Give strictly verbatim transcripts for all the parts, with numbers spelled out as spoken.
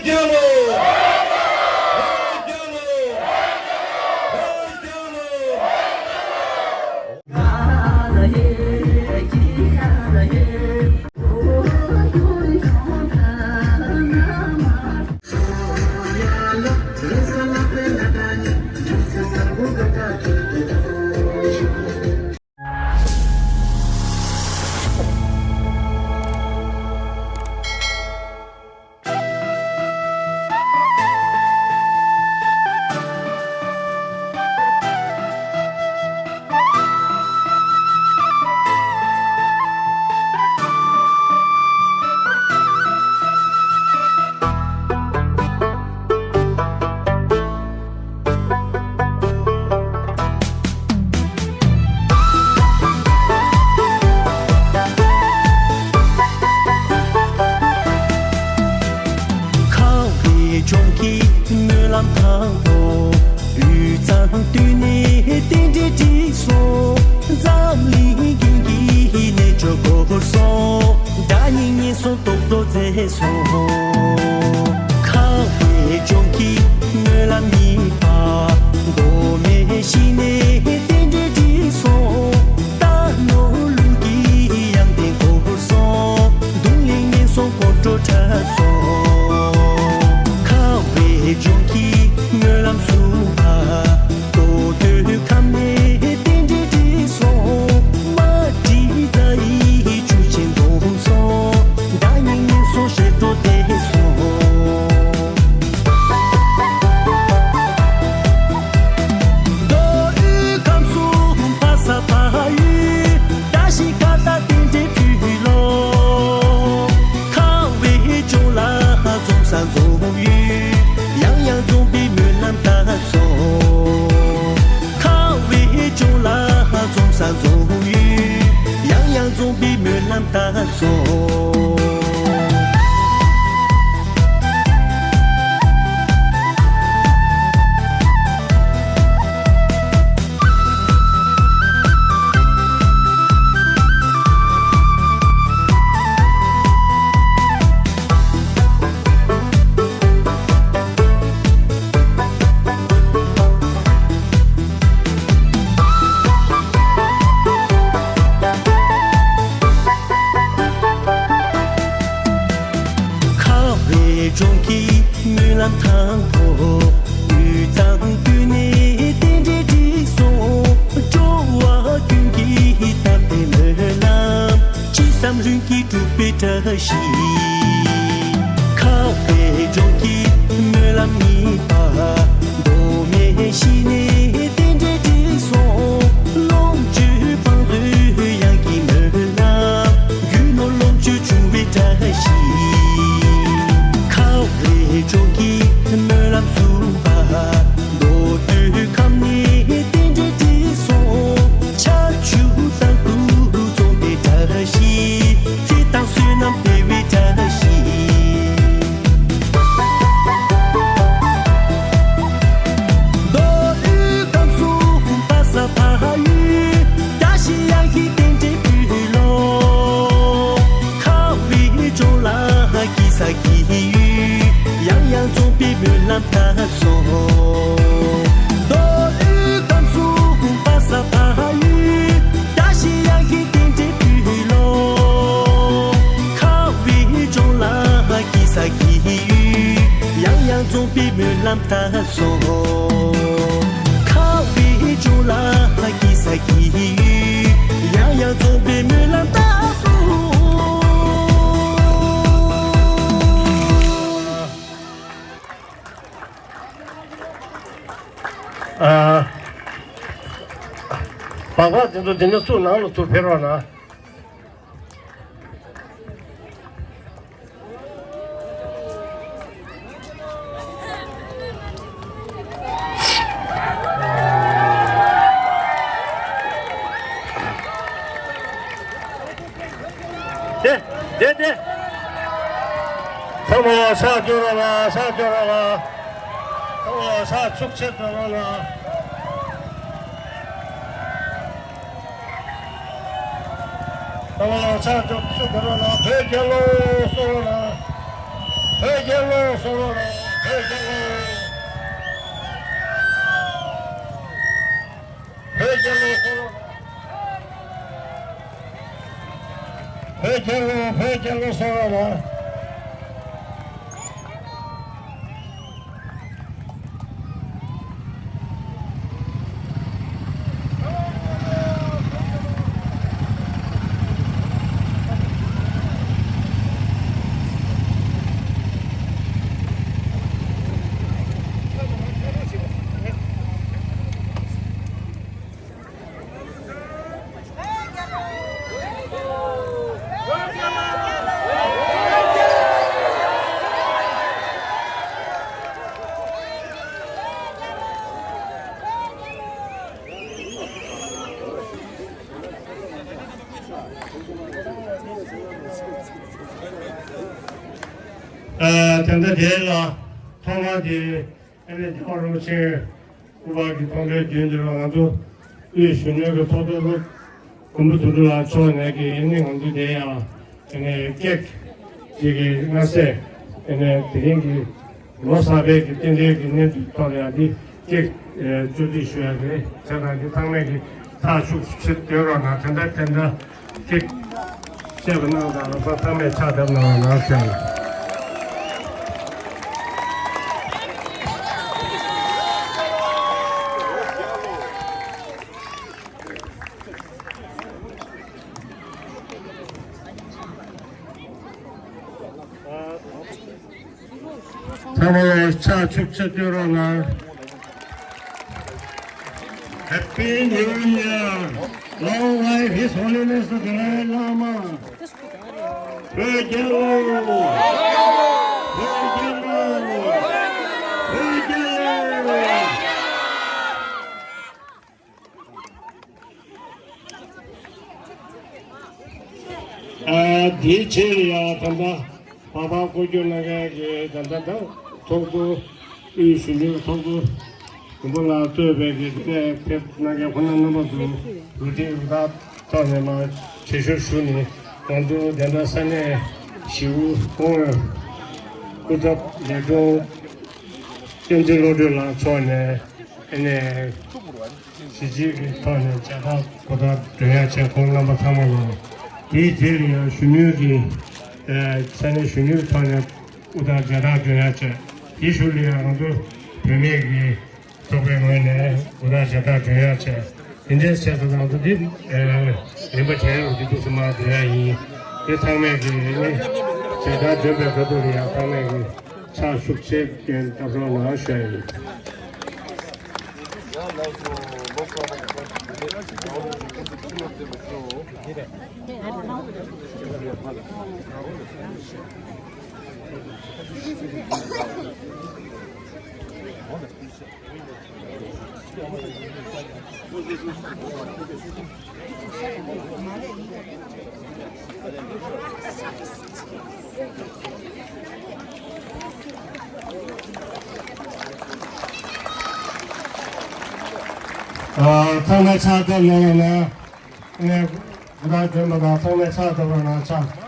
རྒྱལ་ལོ། བོད་རྒྱལ་ལོ། བོད་རྒྱལ་ལོ། ཁམས་པའི་ལྗོངས་ཀྱི་སྨོན་ལམ་དང་པོ། དབུས་གཙང་སྟོད་ནས་རྟེན་འབྲེལ་བསྒྲིགས་སོང་། འཛམ་གླིང་རྒྱན་གྱི་གནས་མཆོག་བསྐོར་སོང་། དགྲ་གཉེན་ངན་སོང་སྟོབས་རྡོ་རྩེ་སོང་། ཁམས་པའི་ལྗོངས་ཀྱི་སྨོན་ལམ་གཉིས་པ། མགོན་མེད་ཞི་གནས་རྟེན་འབྲེལ་བསྒྲིགས་སོང་། རྟ་ནོར་ལུག་གི་གཡང་རྟེན་བསྐོར་སོང་། གདུང་ལེགས་ངན་སོང་སྐོར་བྲོ་འཁྲབ་སོང་། ཁམས་པའི་ལྗོངས་ཀྱི་སྨོན་ལམ་གསུམ་པ། རྟོགས་འདོད་ཁམས་ནས་རྟེན་འབྲེལ་བསྒྲིགས་སོང་། མ་བསྒྲིགས་རྩ་ཡི་ཆུ་ཆེན་འཛོམས་སོང་། དགྲ་གཉེན་ངན་སོང་ཞེ་སྡང་བདེ་སོང་། མདོ་དབུས་ཁམས་གསུམ་ཕ་ས་ཕ་ཡུལ། བཀྲ་ཤིས་ཁ་བཏགས་རྟེན་འབྲེལ་ཕུལ་ལོ། ཁམས་པའི་ལྗོངས་ལ་འཛོམས་ས་འཛོམས་ཡུལ། ཡང་ཡང་འཛོམས་པའི་སྨོན་ལམ་བཏབ་སོང་། ཁམས་པའི་ལྗོངས་ལ་འཛོམས་ས་འཛོམས་ཡུལ། ཡང་ཡང་འཛོམས་པའི་སྨོན་ལམ་བཏབ་སོང་། ཁམས་པའི་ལྗོངས་ཀྱི་སྨོན་ལམ་དང་པོ། དབུས་གཙང་སྟོད་ནས་རྟེན་འབྲེལ་བསྒྲིགས་སོང་། འགྲོ་བ་ཀུན་གྱི་བསྟན་པའི་སྨོན་ལམ། ཅི་བསམ་ལྷུན་གྱིས་འགྲུབ་པའི་བཀྲ་ཤིས། ཁམས་པའི་ལྗོངས་ཀྱི་སྨོན་ལམ་གཉིས་པ། མགོན་མེད་ཞི་གནས་རྟེན་འབྲེལ་བསྒྲིགས་སོང་། ལོངས་སྤྱོད་བང་མཛོད་གཡང་གི་སྨོན་ལམ། རྒྱུ་ནོར་ལོངས་སྤྱོད་འབྱུང་བའི་བཀྲ་ཤིས། ཁམས་པའི་ལྗོངས་ཀྱི་སྨོན་ལམ་གསུམ་པ། མདོ་སྟོད་ཁམས་ནས་རྟེན་འབྲེལ་བསྒྲིགས་སོང་། ཆར་ཆུ་རྟག་ཏུ་འཛོམས་པའི་བཀྲ་ཤིས། ཚེ་དང་བསོད་ནམས་འཕེལ་བའི་བཀྲ་ཤིས། མདོ་དབུས་ཁམས་གསུམ་ཕ་ས་ཕ་ཡུལ། བཀྲ་ཤིས་གཡང་གི་རྟེན་འབྲེལ་ཕུལ་ལོ། ཁམས་པའི་ལྗོངས་ལ་སྐྱིད་ས་སྐྱིད་ཡུལ། ཡང་ཡང་འཛོམས་པའི་སྨོན་ལམ་བཏབ་སོང་། མདོ་དབུས་ཁམས་གསུམ་ཕ་ས་ཕ་ཡུལ། བཀྲ་ཤིས་གཡང་གི་རྟེན་འབྲེལ་ཕུལ་ལོ། ཁམས་པའི་ལྗོངས་ལ་སྐྱིད་ས་སྐྱིད་ཡུལ། ཡང་ཡང་འཛོམས་པའི་སྨོན་ལམ་བཏབ་སོང་། ཁམས་པའི་ལྗོངས་ལ་སྐྱིད་ས་སྐྱིད་ཡུལ། ཡང་ཡང་འཛོམས་པའི་སྨོན་ལམ་བཏབ་སོང་། ཨ། སྦག་སྦག་དེ་ཚོ་དེ་ནས་ཚུར་ནང་ལ་ཚུར་ཕེབས་རོགས་གནང་། དེ། དེ་དེ། ཚང་མ་ཕྱག་སྐྱོར་རོགས་ལ། ཕྱག་སྐྱོར་རོགས་ལ། ཚང་མ་ཕྱག་ཤུགས་ཆེ་སྒྲོག་རོགས་ལ། ཚང་མ་ཕྱག་ཤུགས་ཆེ་སྒྲོག་རོགས་ལ། བོད་རྒྱལ་ལོ་གསོལ་རོགས་ལ། བོད་རྒྱལ་ལོ། བསོད་ནམས་ལགས། བོད་རྒྱལ་ལོ། བོད་རྒྱལ་ལོ། བསོད་ནམས་ལགས། བོད་རྒྱལ་ལོ། བོད་རྒྱལ་ལོ། བསོད་ནམས་ལགས། ཨ། ད་ལྟ་དེ་ལ་ཐོག་མ་དེ། ཨ་ནི་རྒྱལ་བ་རིན་པོ་ཆེ་སྐུ་པར་གྱི་མཐོང་གྲོལ་རྒྱུན་འདི་ལ་ང་ཚོ་དབུས་གཞོན་ནུའི་གི་ཚོགས་གཙོ་ལྷན་མགོན་པོ་དོན་གྲུབ་ལགས་མཆོག་ནས་ཀྱི་ཨ་ནི་ང་ཚོ་དེ་ཡང་ཨ་ནི་ཀེག་ཅིག་གི་མངའ་སྲས་ཨ་ནི་དེ་རིང་གི་ལོ་གསར་པའི་གི་རྟེན་འབྲེལ་གྱི་གནས་ཚུལ་ཐོག་ལ་ཡང་འདི་ཀེག་བཅོས་སྒྲིག་ཞུ་ཡ་རེད། བྱས་ཙང་འདི་ཚང་མས་ཀྱི་ཚགས་ཤུགས་ཆེ་སྟོན་རོགས་གནང་། དེ་འདྲ་དེ་འདྲ། ཅིག་བཤད་པ་གནང་དང་། ལགས་སོ། ཚང་མས་ཕྱག་བརྡབ་གནང་རོགས་གནང་ཞུ། ཚང་མ་ལ་ཕྱག་ཤུགས་ཆེ་སྟོན་རོགས་གནང་། Happy New Year! Long live His Holiness the Dalai Lama! བོད་རྒྱལ་ལོ། བོད་རྒྱལ་ལོ། བོད་རྒྱལ་ལོ། ཨ། དེའི་རྗེས་ལ་ཡང་ད་ལྟ་འབབ་འཕར་སྐོར་སྐྱོད་གནང་མཁན་གྱི་ད་ལྟ་ད་ཚོགས་གཙོ། དབུས་གཞོན་ནུའི་ཚོགས་གཙོ་མགོན་པོ་ལགས་གཙོས་པའི་གི་དེ་ནས་ཕེབས་གནང་མཁན་ཁོང་རྣམ་པ་ཚོ་རུ་འདྲི་རུ་ཐག་ཐོག་ནས་མར་བྱེད་ཞུ་ཞུ་ནས། ང་ཚོ་དེ་འདྲ་ས་གནས་ཞི་བོ་ཀོང་སྐུ་ཚབ་ལས་དྲུང་བསྟན་འཛིན་བློ་གྲོས་ལགས་མཆོག་ནས་ཨ་ནི་གཞིས་བྱེས་ཀྱི་ཐོག་ནས་མཇལ་དར་གོ་བརྡ་སྒྲོན་ཡ་བྱས། ཁོང་རྣམ་པ་ཚང་མ་ལ། དེའི་རྗེས་ལ་ཡང་གཞོན་ནུའི་གི་ས་གནས་གཞོན་ནུའི་ཐོག་ནས་དབུ་ཐག་མཇལ་དར་སྒྲོན་ཡ་བྱས། དེའི་ཤུལ་ལ་ཡང་ང་ཚོ་བུད་མེད་ཀྱི་ཚོགས་པའི་ངོས་ནས་དབུ་ཐག་མཇལ་དར་སྒྲོན་ཡ་བྱས། དེ་འདྲའི་ཆེད་དུ་ང་ཚོ་འདི་རིམ་པ་བྱས་ཡོང་དུས་འདུག་སེ་མར་སྒྲོན་ཡ་ཡིན། དེ་ཚང་མས་ཀྱི་ནི་མཇལ་དར་སྒྲོན་པའི་སྐབས་དུ་ལ་ཡང་ཚང་མས་ཀྱི་ཕྱག་ཤུགས་ཆེ་བཏོན་བཏབ་རོགས་གནང་ཞུ་ཡ་ཡིན། ཨ། ཚང་མས་ཕྱག་བཏབ་གནང་ཡོད་ན། ཨ་ནི་གོ་བརྡ་སྒྲོན་པ་དང་ཚང་མས་ཕྱག་བཏབ་རོགས་གནང་། ཕྱག་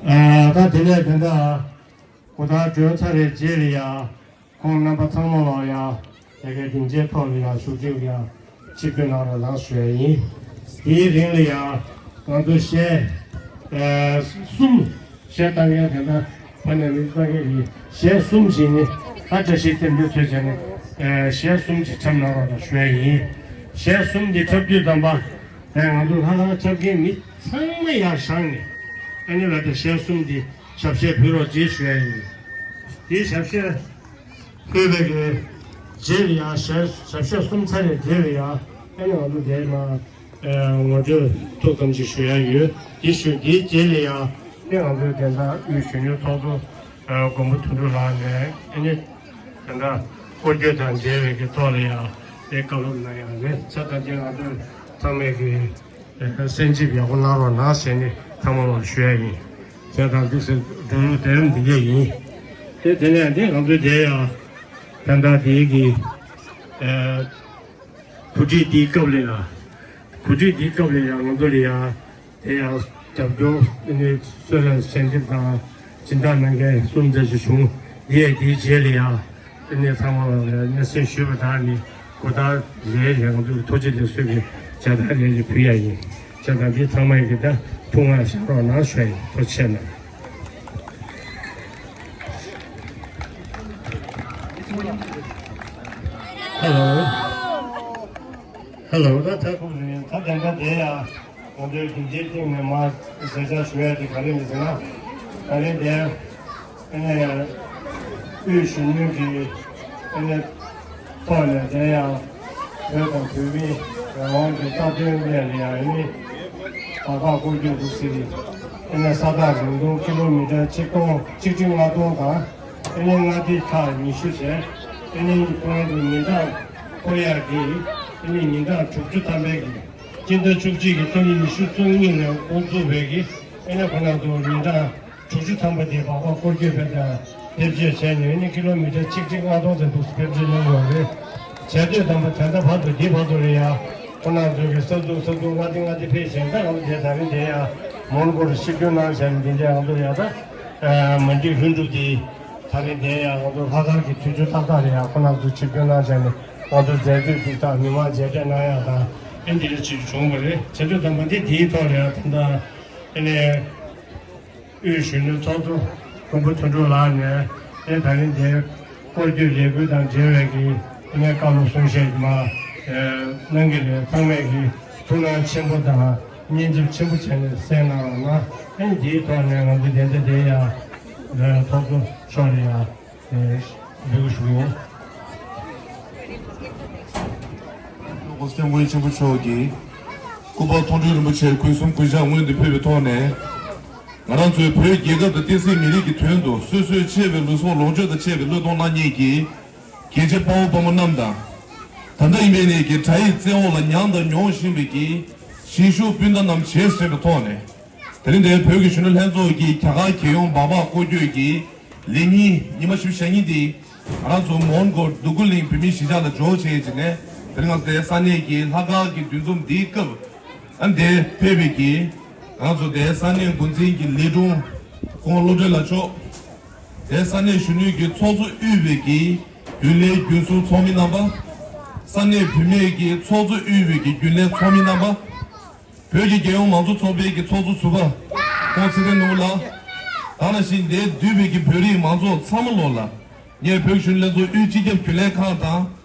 ཨ། ད་དེ་ནས་དེ་འདྲ། གོ་བརྡ་སྒྲོན་ཚར་བའི་རྗེས་ལ་ཡང་ཁོང་རྣམ་པ་ཚང་མ་ལ་ཡང་ཡ་གའི་སྡིངས་ཆའི་ཐོག་ལ་ཡང་བཞུགས་རྒྱུ་ཡང་ཆིབས་བསྒྱུར་གནང་རོགས་གནང་ཞུ་ཡ་ཡིན། དེའི་རིང་ལ་ཡང་ང་ཚོ་གཞས་ཨ་གསུམ། གཞས་བཏང་མཁན་དེ་འདྲ་ཕ་ནས་མི་བཏང་མཁན་གྱི་གཞས་གསུམ་ཞིག་ནི་ད་བཀྲ་ཤིས་བསྟན་འཕེལ་ཚོས་བྱས་ནས་ཨ་གཞས་གསུམ་ཞིག་འཁྲབ་གནང་རོགས་གནང་ཞུ་ཡ་ཡིན། གཞས་གསུམ་འདི་འཁྲབ་དུས་ཙམ་པ། ཨེ། ང་ཚོ་ལྷ་ཁང་འཁྲབ་མཁན་མི་ཚང་མ་ཡར་བཞེངས་ནས་ཨ་ནི་ལ་དེ་གཞས་གསུམ་འདི་ཞབས་གཞས་ཕུལ་རོགས་ཅེས་ཞུ་ཡ་ཡིན། དེའི་ཞབས་གཞས་ཕུལ་བའི་གི་རྗེས་ལ་ཡང་ཞབས་ཞབས་གཞས་གསུམ་ཚར་བའི་རྗེས་ལ་ཡང་ཨ་ནི་ང་ཚོ་དེ་མ་ཨེ་ངོ་སྤྲོད་ཐུགས་ཙམ་ཞིག་ཞུ་ཡ་ཡོད། དེ་ཞུ་དེའི་རྗེས་ལ་ཡང་ཨ་ནི་ང་ཚོའི་དེ་འདྲ་དབུས་གཞོན་ནུའི་ཚོགས་གཙོ་ཨེ་མགོན་པོ་དོན་གྲུབ་ལགས་ནས་ཨ་ནི་དེ་འདྲ་སྐོར་སྐྱོད་དང་འབྲེལ་བའི་གི་ཐོག་ལ་ཡང་ དེ་བཀའ་སློབ་གནང་ཡག་རེད། བྱས་ཙང་དེ་ང་ཚོས་ཚང་མས་ཀྱི་གསན་ཞིབ་ཡག་པོ་གནང་རོགས་གནང་ཟེར་ནས་ཚང་མ་ལ་ཞུ་ཡ་ཡིན། བྱས་ཙང་འདི་ཟེར་འགྲོ་ལུགས་དེ་རིང་འདི་གས་ཡིན། དེ་དེ་ནས་འདི་ང་ཚོས་དེ་ཡང་ད་ལྟ་དེའི་གི་གོ་སྒྲིག་འདིའི་སྐབས་ལ་ཡང་གོ་སྒྲིག་འདིའི་སྐབས་ལ་ཡང་ང་ཚོ་ལ་ཡང་དེ་ཡང་རྒྱབ་སྐྱོར་ནི་གསོལ་རས་ཞལ་འདེབས་དང་སྦྱིན་བདག་གནང་མཁན་གསུམ་ཙམ་ཞིག་བྱུང་། འདི་ཡས་འདིའི་རྗེས་ལ་ཡང་དེ་ནས་ཚང་མ་ལ་སྙན་སེང་ཞུས་པ་དང་ནི་གོ་བརྡ་རེ་རེ་ང་ཚོའི་ཐུགས་རྗེ་ལེགས་གསོལ་གྱི་མཇལ་དར་རེ་རེ་ཕུལ་ཡ་ཡིན། བྱས་ཙང་འདི་ཚང་མ་ཡི་གི་ད་ཐུགས་མངའ་བཞག་རོགས་གནང་ཞུ་ཡ་ཡིན། ཐུགས་རྗེ་གནང་། Hello. Hello. ད་ད་ཁོང་རེད། ད་དེ་འདྲ་དེ་ཡ། ང་ཚོའི་སྒྲིག་འཛུགས་སྟེང་ནས་མར་མཛད་འཆར་ཞུ་ཡ་དེ་ག་རེ་ཡིན་ཟེར་ན། ད་རེས་དེ་ཨ་ནི་དབུས་གཞོན་ནུའི་གི་ཨ་ནི་ཐོག་ནས་དེ་ཡང་བོད་དང་བོད་མིའི་རང་དབང་གི་རྩ་དོན་སླད་ལ་ཡང་ཨ་ནི་སྦག་སྦག་སྐོར་སྐྱོད་འདུག་ཟེར་ཏེ། ཨ་ནི་ས་ཐག་རིང་ཐུང་ཀི་ལོ་མི་ཊར་ཆིག་སྟོང་ཆིག་ཁྲི་ལྔ་སྟོང་དང་ཨ་ནི་མངའ་སྡེ་ཁག་ཉི་ཤུ་བྱས། ཨ་ནི་ཁོ་རང་ཚོ་ཉིན་གྲངས་འཁོར་ཡག་གི་ཨ་ནི་ཉིན་གྲངས་དྲུག་ཅུ་ཐམ་པའི་གི་སྤྱི་ཟླ་བཅུ་གཅིག་གི་ཏ་རིག་ཉི་ཤུ་རྩ་གཉིས་ནས་འགོ་བཙུགས་པའི་གི་ཨ་ནི་ཁོ་རང་ཚོ་ཉིན་གྲངས་དྲུག་ཅུ་ཐམ་པ་དེ་སྦག་སྦག་སྐོར་སྐྱོད་བྱས་དང་ཕེབས་བྱས་བྱས་ནས་ཨ་ནི་ཀི་ལོ་མི་ཊར་ཆིག་ཁྲི་ལྔ་སྟོང་ཙམ་འདུག་ཕེབས་བྱས་གནང་ཡོད་རེད། བྱས་དུས་དམ་པ་ད་ལྟ་བར་དུ་འདི་བར་དུ་རེད་ཡ། ཁོ་རང་ཚོ་གི་ས་ཚུགས་ས་ཚུགས་མངའ་སྡེ་མངའ་སྡེ་ཕེབས་བྱས་ད་ང་ཚོ་དེ་ད་རིང་དེ་ཡ་མོན་གྷོ་རུ་ཆིབས་བསྒྱུར་གནང་བྱས་ནས་འདི་འདྲ་ང་ཚོ་ཡ་ད་མ་འགྲིག་ལྷུན་གྲུབ་དེ། ད་རེས་དེ་ཡང་ང་ཚོ་ལྷག་དཀར་གྱི་དུས་ཚོད་ཏག་ཏག་རེད་ཡ། ཁོ་རང་ཚོ་ཆིབས་བསྒྱུར་གནང་བྱས་ནས་ང་ཚོ་མཛད་སྒོའི་འཛུགས་སྟངས་མི་མང་མཇལ་འཕྲད་གནང་ཡག་དང་ཨེ་འདི་འདྲ་ཅིག་བྱུང་བ་རེད། བྱས་དུས་དམ་པ་འདི་དེའི་ཐོག་ལ་ཡང་ད་ལྟ་ཨེ་ནས་དབུས་གཞོན་ནུ་ཚོགས་གཙོ་མགོན་པོ་དོན་གྲུབ་ལགས་ནས་ཨེ་ད་རིང་འདིར་སྐོར་སྐྱོད་ལས་འགུལ་དང་འབྲེལ་བའི་གི་ཨེ་ནས་བཀའ་སློབ་གསུང་བཤད་མ་གནང་གི་རེད། ཚང་མས་གི་ཐུགས་སྣང་ཆེན་པོ་དང་སྙན་འཇེབས་ཆེན་པོ་བྱས་ནས་གསན་གནང་རོགས་གནང་། ཨེ་འདིའི་ཐོག་ནས་ང་ཚོ་བདེན་ཚིག་དེ་ཡང་ཨེ་ཚོགས་གཙོ་མཆོག་ལ་ཡང་ཨེ་འབོད་སྐུལ་ཞུ་གི་ཡོད། སྐུ་པར་མཐོང་གྲོལ་རིན་པོ་ཆེ་སྐུ་གསུམ་སྐུ་ཕྱག་སྔོན་དུ་ཕུལ་བའི་ཐོག་ནས། ང་རང་ཚོའི་བོད་རྒྱལ་ཁབ་དང་བསྟན་སྲིད་མི་རིགས་ཀྱི་དོན་དུ་སོ་སོའི་ཆེ་བའི་ལུས་སྲོག་ལོངས་སྤྱོད་དང་བཅས་པའི་བློས་གཏོང་གནང་མཁན་གྱི་རྒྱལ་གཅེས་དཔའ་བོ་དཔའ་མོ་རྣམས་དང་། ད་ལྟ་ཡིན་པའི་ནས་ཀྱི་དགྲ་ཡི་བཙན་འོག་ལ་མྱངས་དང་མྱོང་བཞིན་པའི་གི་གཞིས་བཞུགས་སྤུན་ཟླ་རྣམས་བྱས་ཟིན་པའི་ཐོག་ནས། དེ་རིང་འདིར་བོད་ཀྱི་གཞོན་ནུ་ལྷན་ཚོགས་ཀྱིས་རྒྱ་གར་རྒྱལ་ཡོངས་སྦག་སྦག་སྐོར་སྐྱོད་ཀྱི་ལས་ཉིན་ཉི་མ་བཞི་བཅུ་ཞེ་གཉིས་འདི་ང་རང་ཚོ་མོན་གྷོ་འདུ་ཁུ་གླིང་བོད་མིའི་གཞིས་ཆགས་ལ་འབྱོར་བྱས་རྗེས་ནས། དེ་རིང་ང་ཚོ་དེ་ས་གནས་ཀྱི་ལྷག་དཀར་གྱི་འདུ་འཛོམས་འདིའི་སྐབས་ཨ་འདིར་ཕེབས་པའི་གི་ང་ཚོ་དེ་ས་གནས་འགོ་འཛིན་གྱི་ལས་དྲུང་ཁོང་བློ་གྲོས་ལགས་མཆོག་དེ་ས་གནས་གཞོན་ནུའི་གི་ཚོགས་གཙོ་དབུས་པའི་གི་རྒྱུན་ལས་རྒྱུན་ཟུར་ཚོགས་མི་རྣམ་པ། ས་གནས་བུད་མེད་ཀྱི་ཚོགས་གཙོ་དབུས་པའི་གི་རྒྱུན་ལས་ཚོགས་མི་རྣམ་པ། བོད་ཀྱི་རྒྱལ་ཡོངས་མང་གཙོ་ཚོགས་པའི་གི་ཚོགས་གཙོ་ཟུར་པ་ཁོང་ཚེ་བརྟན་ནོར་བུ་ལགས། ད་ནང་བཞིན་འདིར་འདུས་པའི་གི་བོད་རིགས་མང་ཚོགས་ཚང་མ་ལོག་ལ། ངས་བོད་གཞོན་ལྷན་ཚོགས་དབུས་སྤྱི་ཁྱབ་རྒྱུན་ལས་ཁང་དང་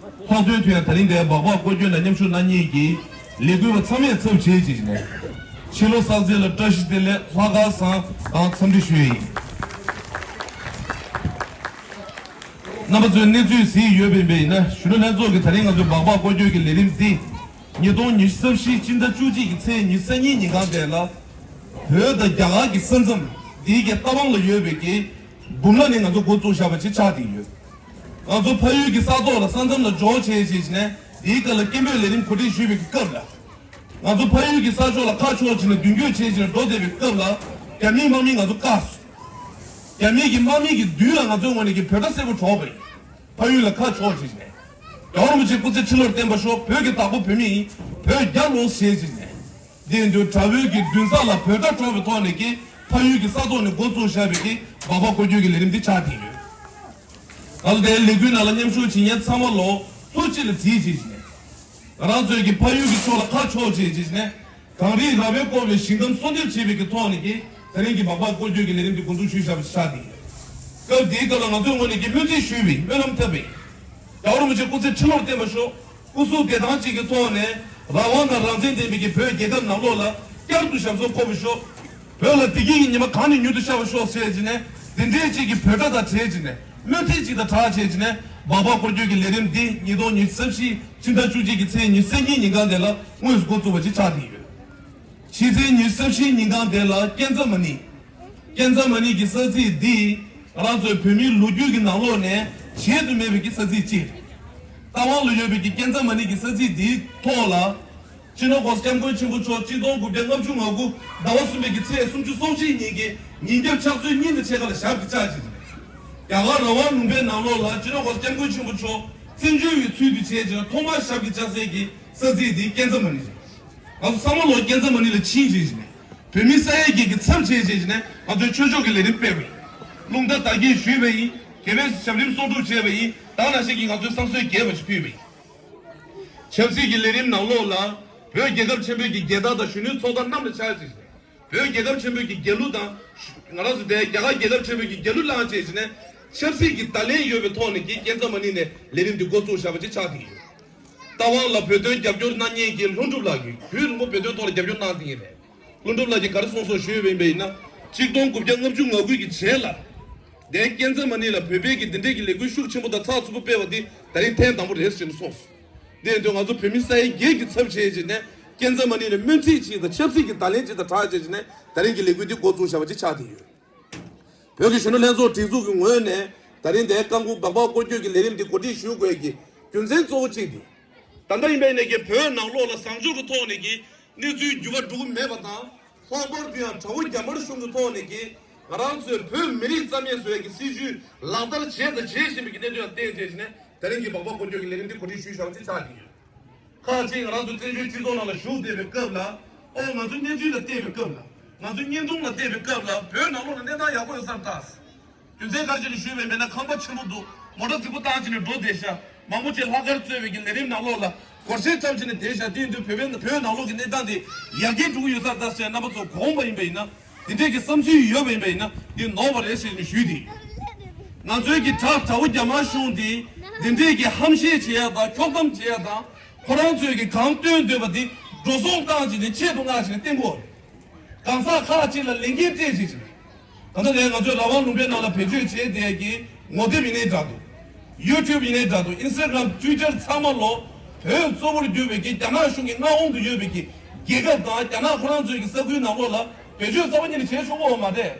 ལྷག་དོན་དུ་ཡང་ད་རིང་འདིར་སྦག་སྦག་སྐོར་སྐྱོད་ནང་མཉམ་ཞུགས་གནང་མཁན་གྱི་ལས་འགུལ་བ་ཚང་མས་ཚབ་བྱས་བྱས་ནས། ཕྱི་ལོ་གསར་ཚེས་ལ་བཀྲ་ཤིས་བདེ་ལེགས་ལྷག་དཀར་བཟང་དང་འཚམས་འདྲི་ཞུ་ཡས་ཡིན། རྣམ་པ་ཚོས་གནས་ཚུལ་གཟིགས་ཡོད་པ་ཡིན་ན། གཞོན་ནུ་ལྷན་ཚོགས་ཀྱིས་ད་རིང་ང་ཚོའི་སྦག་སྦག་སྐོར་སྐྱོད་ཀྱི་ལས་རིམ་འདི། ཉིས་སྟོང་ཉི་ཤུ་རྩ་བཞི་སྤྱི་ཟླ་བཅུ་གཅིག་གི་ཚེས་ཉི་ཤུ་རྩ་གཉིས་ཉིན་གང་དེ་ལ། བོད་དང་རྒྱ་གར་གྱི་ས་མཚམས་འདིའི་གི་རྟ་དབང་ལ་ཡོད་པའི་གི་འབུམ་ལ་ནས་ང་ཚོ་འགོ་བཙུགས་བཞག་པ་ཅིག་ཆགས་བསྡད་ཡོད། ང་ཚོ་ཕ་ཡུལ་གྱི་ས་ཐོག་ལ་ས་མཚམས་ལ་འབྱོར་བྱས་བྱས་ནས་འདིའི་སྐབས་ལ་སྐད་འབོད་ལས་རིམ་གོ་སྒྲིག་ཞུས་པའི་གི་སྐབས་ལ། ང་ཚོ་ཕ་ཡུལ་གྱི་ས་ཕྱོགས་ལ་ཁ་ཕྱོགས་བྱས་ནས་མདུན་སྐྱོད་བྱས་བྱས་ནས་འགྲོ་བསྡད་པའི་སྐབས་ལ། རྒྱ་མིའི་དམག་མིས་ང་ཚོ་བཀག་སོང་། རྒྱ་མིའི་གི་དམག་མི་གི་མདུན་ལ་ང་ཚོའི་ངོས་ནས་ཀྱི་བོད་སྒར་སེར་པོ་གྲགས་པ་ཡིན། ཕ་ཡུལ་ལ་ཁ་ཕྱོགས་བྱས་ནས། རྒྱལ་བ་རིན་པོ་ཆེ་སྐུ་ཚེ་ཁྲི་ལོར་བརྟན་པར་ཤོག་བོད་ཀྱི་བདག་པོ་བོད་མི་ཡིན། བོད་རྒྱལ་ལོ་ཞེས་བྱས་ནས། འདི་འདུག་དགྲ་བོའི་གི་མདུན་ས་ལ་བོད་སྒར་གྲགས་པའི་ཐོག་ནས་ཀྱི་ཕ་ཡུལ་གྱི་ས་ཐོག་ནས་འགོ་བཙུགས་བཞག་པའི་གི་སྦག་སྦག་སྐོར་སྐྱོད་ཀྱི་ལས་རིམ་འདི་ཆགས་བསྡད་ཡོད། ང་ཚོ་དེའི་ལས་འགུལ་ནང་ལ་མཉམ་ཞུགས་བྱེད་མཁན་ཚང་མ་ལོ་ཐུགས་གཅིག་ལ་གཟིགས་བྱས་བྱས་ནས། ང་རང་ཚོའི་གི་ཕ་ཡུལ་གྱི་ཕྱོགས་ལ་ཁ་ཕྱོགས་བྱས་བྱས་ནས། གངས་རིའི་ར་བས་བསྐོར་བའི་ཞིང་ཁམས་གསོལ་འདེབས་བྱས་པའི་གི་ཐོག་ནས་ཀྱི་ད་རིང་གི་སྦག་སྦག་སྐོར་སྐྱོད་ཀྱི་ལས་རིམ་འདི་འགོ་འཛུགས་ཞུས་བཞག་པ་ཆགས་ཏེ། སྐབས་དེའི་སྐབས་ལ་ང་ཚོའི་ངོས་ནས་ཀྱི་སྨོན་ཚིག་ཞུས་པའི་སྨོན་ལམ་བཏབ་པའི། རྒྱལ་བ་རིན་པོ་ཆེ་སྐུ་ཚེ་ཁྲི་ལོར་བརྟན་པར་ཤོག་སྐུ་གཟུགས་བདེ་ཐང་གཅིག་གི་ཐོག་ནས་རང་དབང་དང་རང་བཙན་ལྡན་པའི་གི་བོད་རྒྱལ་ཁབ་ནང་ལོགས་ལ་བསྐྱར་དུ་ཞབས་སོར་འཁོད་པར་ཤོག་བོད་ལ་བདེ་སྐྱིད་ཀྱི་ཉི་མ་གང་ནས་མྱུར་དུ་ཤར་བར་ཤོག་ཟེར་བྱས་ནས་འདི་འདྲའི་ཅིག་གི་འབོད་སྒྲ་དང་བྲལ་བྱས་ནས་སྨོན་ཚིག་ཅིག་དང་སྦྲགས་བྱས་བྱས་ནས་སྦག་སྦག་སྐོར་སྐྱོད་ཀྱི་ལས་རིམ་འདི་ཉིས་སྟོང་ཉི་ཤུ་རྩ་བཞི་ཕྱི་ཟླ་བཅུ་གཅིག་གི་ཚེས་ཉི་ཤུ་རྩ་གཉིས་ཉིན་གང་དེ་ལ་དངོས་སུ་འགོ་བཙུགས་པ་ཅིག་ཆགས་བསྡད་ཡོད། ཕྱི་ཚེས་ཉི་ཤུ་རྩ་བཞི་ཉིན་གང་དེ་ལ་ཀན་ཛ་མ་ནི། ཀན་ཛ་མ་ནི་གི་ས་ཚིགས་འདི་ང་རང་ཚོའི་བོད་མིའི་ལོ་རྒྱུས་ཀྱི་ནང་ལོགས་ནས་བརྗེད་དུ་མེད་པའི་གི་ས་ཚིགས་གཅིག་རེད། རྟ་དབང་ལ་ཡོད་པའི་གི་ཀན་ཛ་མ་ཎི་གི་ས་ཚིགས་འདིའི་ཐོག་ལ། སྤྱི་ནོར་༸གོང་ས་༸སྐྱབས་མགོན་ཆེན་པོ་མཆོག་གཅིག་སྟོང་དགུ་བརྒྱ་ལྔ་བཅུ་ང་དགུ་ཟླ་བ་གསུམ་པའི་གི་ཚེས་སུམ་ཅུ་སོ་གཅིག་ཉིན་གྱི་ཉིན་རྒྱབ་ཕྱག་ཚོད་གཉིས་དང་ཕྱེད་ཀ་ལ་ཞབས་ཀྱིས་བཅགས་ཅིང་། རྒྱ་གར་རང་དབང་ལུང་པའི་ནང་ལོགས་ལ་སྤྱི་ནོར་༸གོང་ས་༸སྐྱབས་མགོན་ཆེན་པོ་མཆོག་བཙན་བྱོལ་བའི་ཚུལ་དུ་བྱས་ཀྱང་ཐོག་མར་ཞབས་ཀྱིས་བཅགས་སའི་གི་ས་ཚིགས་འདི་ཀན་ཛ་མ་ཎི་རེད། ང་ཚོ་ཚང་མ་ལོ་ཀན་ཛ་མ་ཎི་ལ་ཕྱིན་བྱས་ནས་བོད་མི་ས་ཡ་བརྒྱད་ཀྱི་ཚབ་བྱས་བྱས་ནས་ང་ཚོའི་ཆོས་ཕྱོགས་ཀྱི་ལས་རིམ་སྤེལ་བ་ཡིན། རླུང་རྟ་བདག་གིས་ཞུས་པ་ཡིན། དགེ་བའི་ཞབས་རིམ་གསོག་སྒྲུབ་བྱས་པ་ཡིན། ད་ག་ནང་བཞིན་གྱི་ང་ཚོའི་བསང་གསོལ་རྒྱས་པ་ཞིག་ཕུལ་བ་ཡིན། ཆབ་སྲིད་ཀྱི་ལས་རིམ་ནང་ལོགས་ལ་བོད་རྒྱལ་ཁབ་ཆེན་པོའི་གི་རྒྱལ་དར་དང་གཞོན་ནུའི་ཚོགས་དར་གནམ་ལ་འཕྱར་བྱས་ནས། བོད་རྒྱལ་ཁབ་ཆེན་པོའི་གི་རྒྱལ་གླུ་དང་། ང་རང་ཚོ་དེ་རྒྱ་གར་རྒྱལ་ཁབ་ཆེན་པོའི་གི་རྒྱལ་གླུ་བླངས་བྱས་བྱས་ནས་ཆབ་སྲིད་ཀྱི་བརྡ་ལན་ཡོད་པའི་ཐོག་ནས་ཀྱི་ཀན་ཛ་མ་ཎི་ནས་ལས་རིམ་འདི་འགོ་བཙུགས་བཞག་པ་ཅིག་ཆགས་བསྡད་ཡོད། རྟ་དབང་ལ་བོད་དོན་རྒྱབ་སྐྱོར་གནང་མཁན་གྱི་ལྷུན་གྲུབ་ལགས་ཀྱིས་བོད་རིན་པོ་བོད་དོན་ཐོག་ལ་རྒྱབ་སྐྱོར་གནང་བསྡད་ཡོད་པས། ལྷུན་གྲུབ་ལགས་ཀྱིས་ག་རེ་གསུངས་སོང་ཞུས་པ་ཡིན་པ་ཡིན་ན། གཅིག་སྟོང་དགུ་བརྒྱ་ལྔ་བཅུ་ང་དགུ་གི་རྗེས་ལ། དེ་ཀན་ཛ་མ་ཎི་ལ་བོད་པའི་གི་འདི་འདྲའི་གི་ལས་འགུལ་ཤུགས་ཆེན་པོ་དང་ཚགས་ཚུད་པོ་སྤེལ་བ་འདི་ད་རིང་ཐེངས་དང་པོ་རེད་ཟེར་ནས་གསུངས་སོང་། དེ་ཡིན་དུས་ང་ཚོ་བོད་མི་ས་ཡ་བརྒྱད་ཀྱི་ཚབ་བྱས་བྱས་ནས་ཀན་ཛ་མ་ཎི་ནས་སྨོན་ཚིག་ཅིག་དང་ཆབ་སྲིད་ཀྱི་བརྡ་ལན་ཅིག་དང་སྦྲགས་བྱས་བྱས་ནས་ད་རིང་གི་ལས་འགུལ་འདི་འགོ་བཙུགས་བཞག་པ་ཅིག་ཆགས་བསྡད་ཡོད། བོད་ཀྱི་གཞོན་ནུ་ལྷན་ཚོགས་སྒྲིག་འཛུགས་ཀྱི་ངོས་ནས་ད་རིང་འདིའི་རྐང་འཁོར་སྦག་སྦག་སྐོར་སྐྱོད་ཀྱི་ལས་རིམ་འདི་གོ་སྒྲིག་ཞུ་དགོས་ཀྱི་རྒྱུ་མཚན་གཙོ་བོ་གཅིག་འདི། ད་ལྟ་ཡིན་པའི་ནས་ཀྱི་བོད་ནང་ལོགས་ལ་བཟང་ཕྱོགས་ཀྱི་ཐོག་ནས་ཀྱི་གནས་ཚུལ་འགྱུར་བ་འགྲོ་གི་མེད་པ་དང་། ལྷག་པར་དུ་ཡང་དགྲ་བོ་རྒྱ་དམར་གཞུང་གི་ཐོག་ནས་ཀྱི་ང་རང་ཚོའི་བོད་མི་རིགས་རྩ་མེད་བཟོ་ཡག་གི་སྲིད་བྱུས་ལག་བསྟར་བྱས་དང་བྱེད་བཞིན་པའི་གི་གནད་དོན་ལ་བརྟེན་བྱས་ནས་ད་རིང་གི་སྦག་སྦག་སྐོར་སྐྱོད་ཀྱི་ལས་རིམ་འདི་གོ་སྒྲིག་ཞུས་བཞག་པ་ཅིག་ཆགས་ཀྱི་ཡོད། ཁག་ཅིག་ང་རང་ཚོ་བཙན་བྱོལ་སྤྱི་ཚོགས་ནང་ལ་བཞུགས་བསྡད་པའི་སྐབས་ལ། ཨོ་ང་ཚོ་གནས་ཚུལ་ལ་བལྟས་པའི་སྐབས་ལ། ང་ཚོ་བརྙན་ཐུང་ལ་བལྟས་པའི་སྐབས་ལ་བོད་ནང་ལོགས་ལ་གནས་སྟངས་ཡག་པོ་ཡོད་ས་རེད་ད། རྒྱུ་མཚན་ག་རེ་བྱས་ནས་ཞུས་པ་ཡིན་ན་ཁང་པ་ཆེན་པོ་འདུག་མོ་ཊ་རྫིག་པོ་བཏང་བྱས་ནས་འགྲོ་བསྡད་ཤག་མང་པོ་ཅིག་ལྷག་དཀར་གཙོས་པའི་གི་ལས་རིམ་ནང་ལོགས་ལ་སྒོར་གཞས་འཁྲབ་བྱས་ནས་བསྡད་ཤག་དེ་ཡིན་དུས་བོད་པའི་བོད་ནང་ལོགས་ཀྱི་གནས་སྟངས་དེ་ཡར་རྒྱས་འགྲོ་གི་ཡོད་ས་རེད་ད་ཟེར་རྣམ་པ་ཚོ་དགོངས་པ་ཡིན་པ་ཡིན་ན། དེ་འདྲས་ཀྱི་བསམ་ཚུལ་ཡོད་པ་ཡིན་པ་ཡིན་ན་འདི་ནོར་བ་རེད་ཟེར་ནས་ཞུས་ཏེ། ང་ཚོའི་གི་དགྲ་དགྲ་བོ་རྒྱ་དམར་གཞུང་དེ་འདི་འདྲས་ཀྱི་ཧམ་བཤད་བྱེད་ཡ་དང་འཁྱོག་གཏམ་བྱེད་ཡ་དང་ཁོ་རང་ཚོའི་གི་གང་སྟོན་འདོད་པ་དེ་འགྲོ་སོང་བཏང་བྱས་ནས་ཆེད་དུ་མངགས་བྱས་ནས་བསྟན་དགོས་རེད། གང་ཟག་ཁག་ཅིག་ལ་ལས་འགན་སྤྲད་བྱས་བྱས། ད་ལྟ་ནས་ང་ཚོའི་རང་དབང་ལུང་པའི་ནང་ལ་བེད་སྤྱོད་བྱས་བསྡད་ཀྱི་ངོ་དེབ་ཡིན་ནའི་འདྲ་འདུག YouTube་ཡིན་ནའི་འདྲ་འདུག Instagram Twitter་ཚང་མ་ལོ་བོད་གཙོ་བོར་གྱུར་པའི་གི་རྒྱ་ནག་གཞུང་གི་མངའ་དབང་དུ་ཡོད་པའི་གི་རྒྱལ་ཁབ་དང་རྒྱ་ནག་ཁོ་རང་ཚོའི་གི་ས་ཁུལ་ནང་ལོགས་ལ་བེད་སྤྱོད་རྩ་བ་ཉིད་ནས་བྱས་ཆོག་གི་ཡོད་མ་རེད།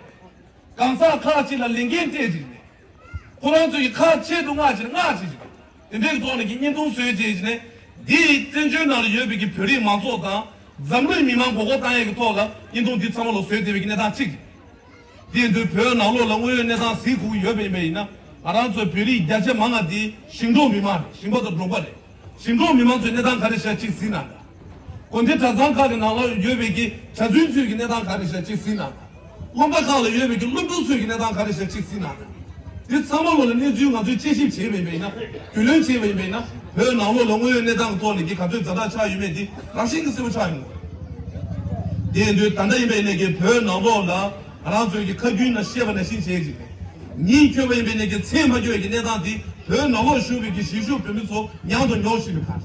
གང་ཟག་ཁག་ཅིག་ལ་ལས་འགན་སྤྲད་ཅིག་ནས། ཁོ་རང་ཚོའི་གི་ཁག་ཆེད་དུ་མངགས་ཅིག་མངགས་ཅིག་ཅིག་དེ་འདྲའི་གི་ཐོག་ནས་ཀྱི་བརྙན་ཐུང་བཟོས་བྱས་ནས། འདི་བཙན་བྱོལ་ནང་ལ་ཡོད་པའི་གི་བོད་རིགས་མང་ཚོགས་དང་འཛམ་གླིང་མི་མང་མགོ་སྐོར་བཏང་ཡས་ཀྱི་ཐོག་ལ་བརྙན་ཐུང་འདི་ཚང་མ་ལ་བཟོས་བསྡད་པའི་གི་གནས་སྟངས་གཅིག་རེད། དེ་ཡིན་དུས་བོད་ནང་ལོགས་ལ་དངོས་ཡོད་གནས་སྟངས་གཟིགས་དགོས་ཀྱི་ཡོད་པ་ཡིན་པ་ཡིན་ན། ང་རང་ཚོའི་བོད་རིགས་བརྒྱ་ཆ་མང་ང་འདི་ཞིང་འབྲོག་མི་མང་རེད། ཞིང་པ་དང་འབྲོག་པ་རེད། ཞིང་འབྲོག་མི་མང་ཚོའི་གནས་སྟངས་ག་རེ་ཤག་གཅིག་གཟིགས་གནང་དང་། དགོན་སྡེ་གྲྭ་ཚང་ཁག་གི་ནང་ལ་ཡོད་པའི་གི་གྲྭ་བཙུན་ཚོའི་གི་གནས་སྟངས་ག་རེ་ཤག་གཅིག་གཟིགས་གནང་དང་། སློབ་གྲྭ་ཁག་ལ་ཡོད་པའི་གི་སློབ་ཕྲུག་ཚོའི་གི་གནས་སྟངས་ག་རེ་ཤག་གཅིག་གཟིགས་གནང་དང་། འདི་ཚང་མ་ལོ་ལ་གནས་ཚུལ་ང་ཚོས་དཔྱད་ཞིབ་བྱས་པ་ཡིན་པ་ཡིན་ན། རྒྱུས་ལོན་བྱས་པ་ཡིན་པ་ཡིན་ན། བོད་ནང་ལོགས་ལ་དངོས་ཡོད་གནས་སྟངས་ཀྱི་ཐོག་ནས་གི་ག་ཚོད་ཛ་དྲག་ཆགས་ཡོད་མེད་འདི་རང་བཞིན་གྱི་གསལ་པོ་ཆགས་ཡོང་གི་རེད། དེ་ཡིན་དུས་ད་ལྟ་ཡིན་པ་ཡིན་ནའི་གི་བོད་ནང་ལོགས་ལ་ང་རང་ཚོའི་གི་ཁ་རྒྱུན་ན་བཤད་པ་ནང་བཞིན་བྱས་ཅིག་ཉིན་འཁྱོལ་བ་ཡིན་པའི་ནས་ཀྱི་མཚན་མ་འཁྱོལ་བའི་གི་གནས་སྟངས་འདི་བོད་ནང་ལོགས་བཞུགས་པའི་གི་གཞིས་བཞུགས་བོད་མི་ཚོ་མྱངས་དང་མྱོང་བཞིན་པའི་ཁར།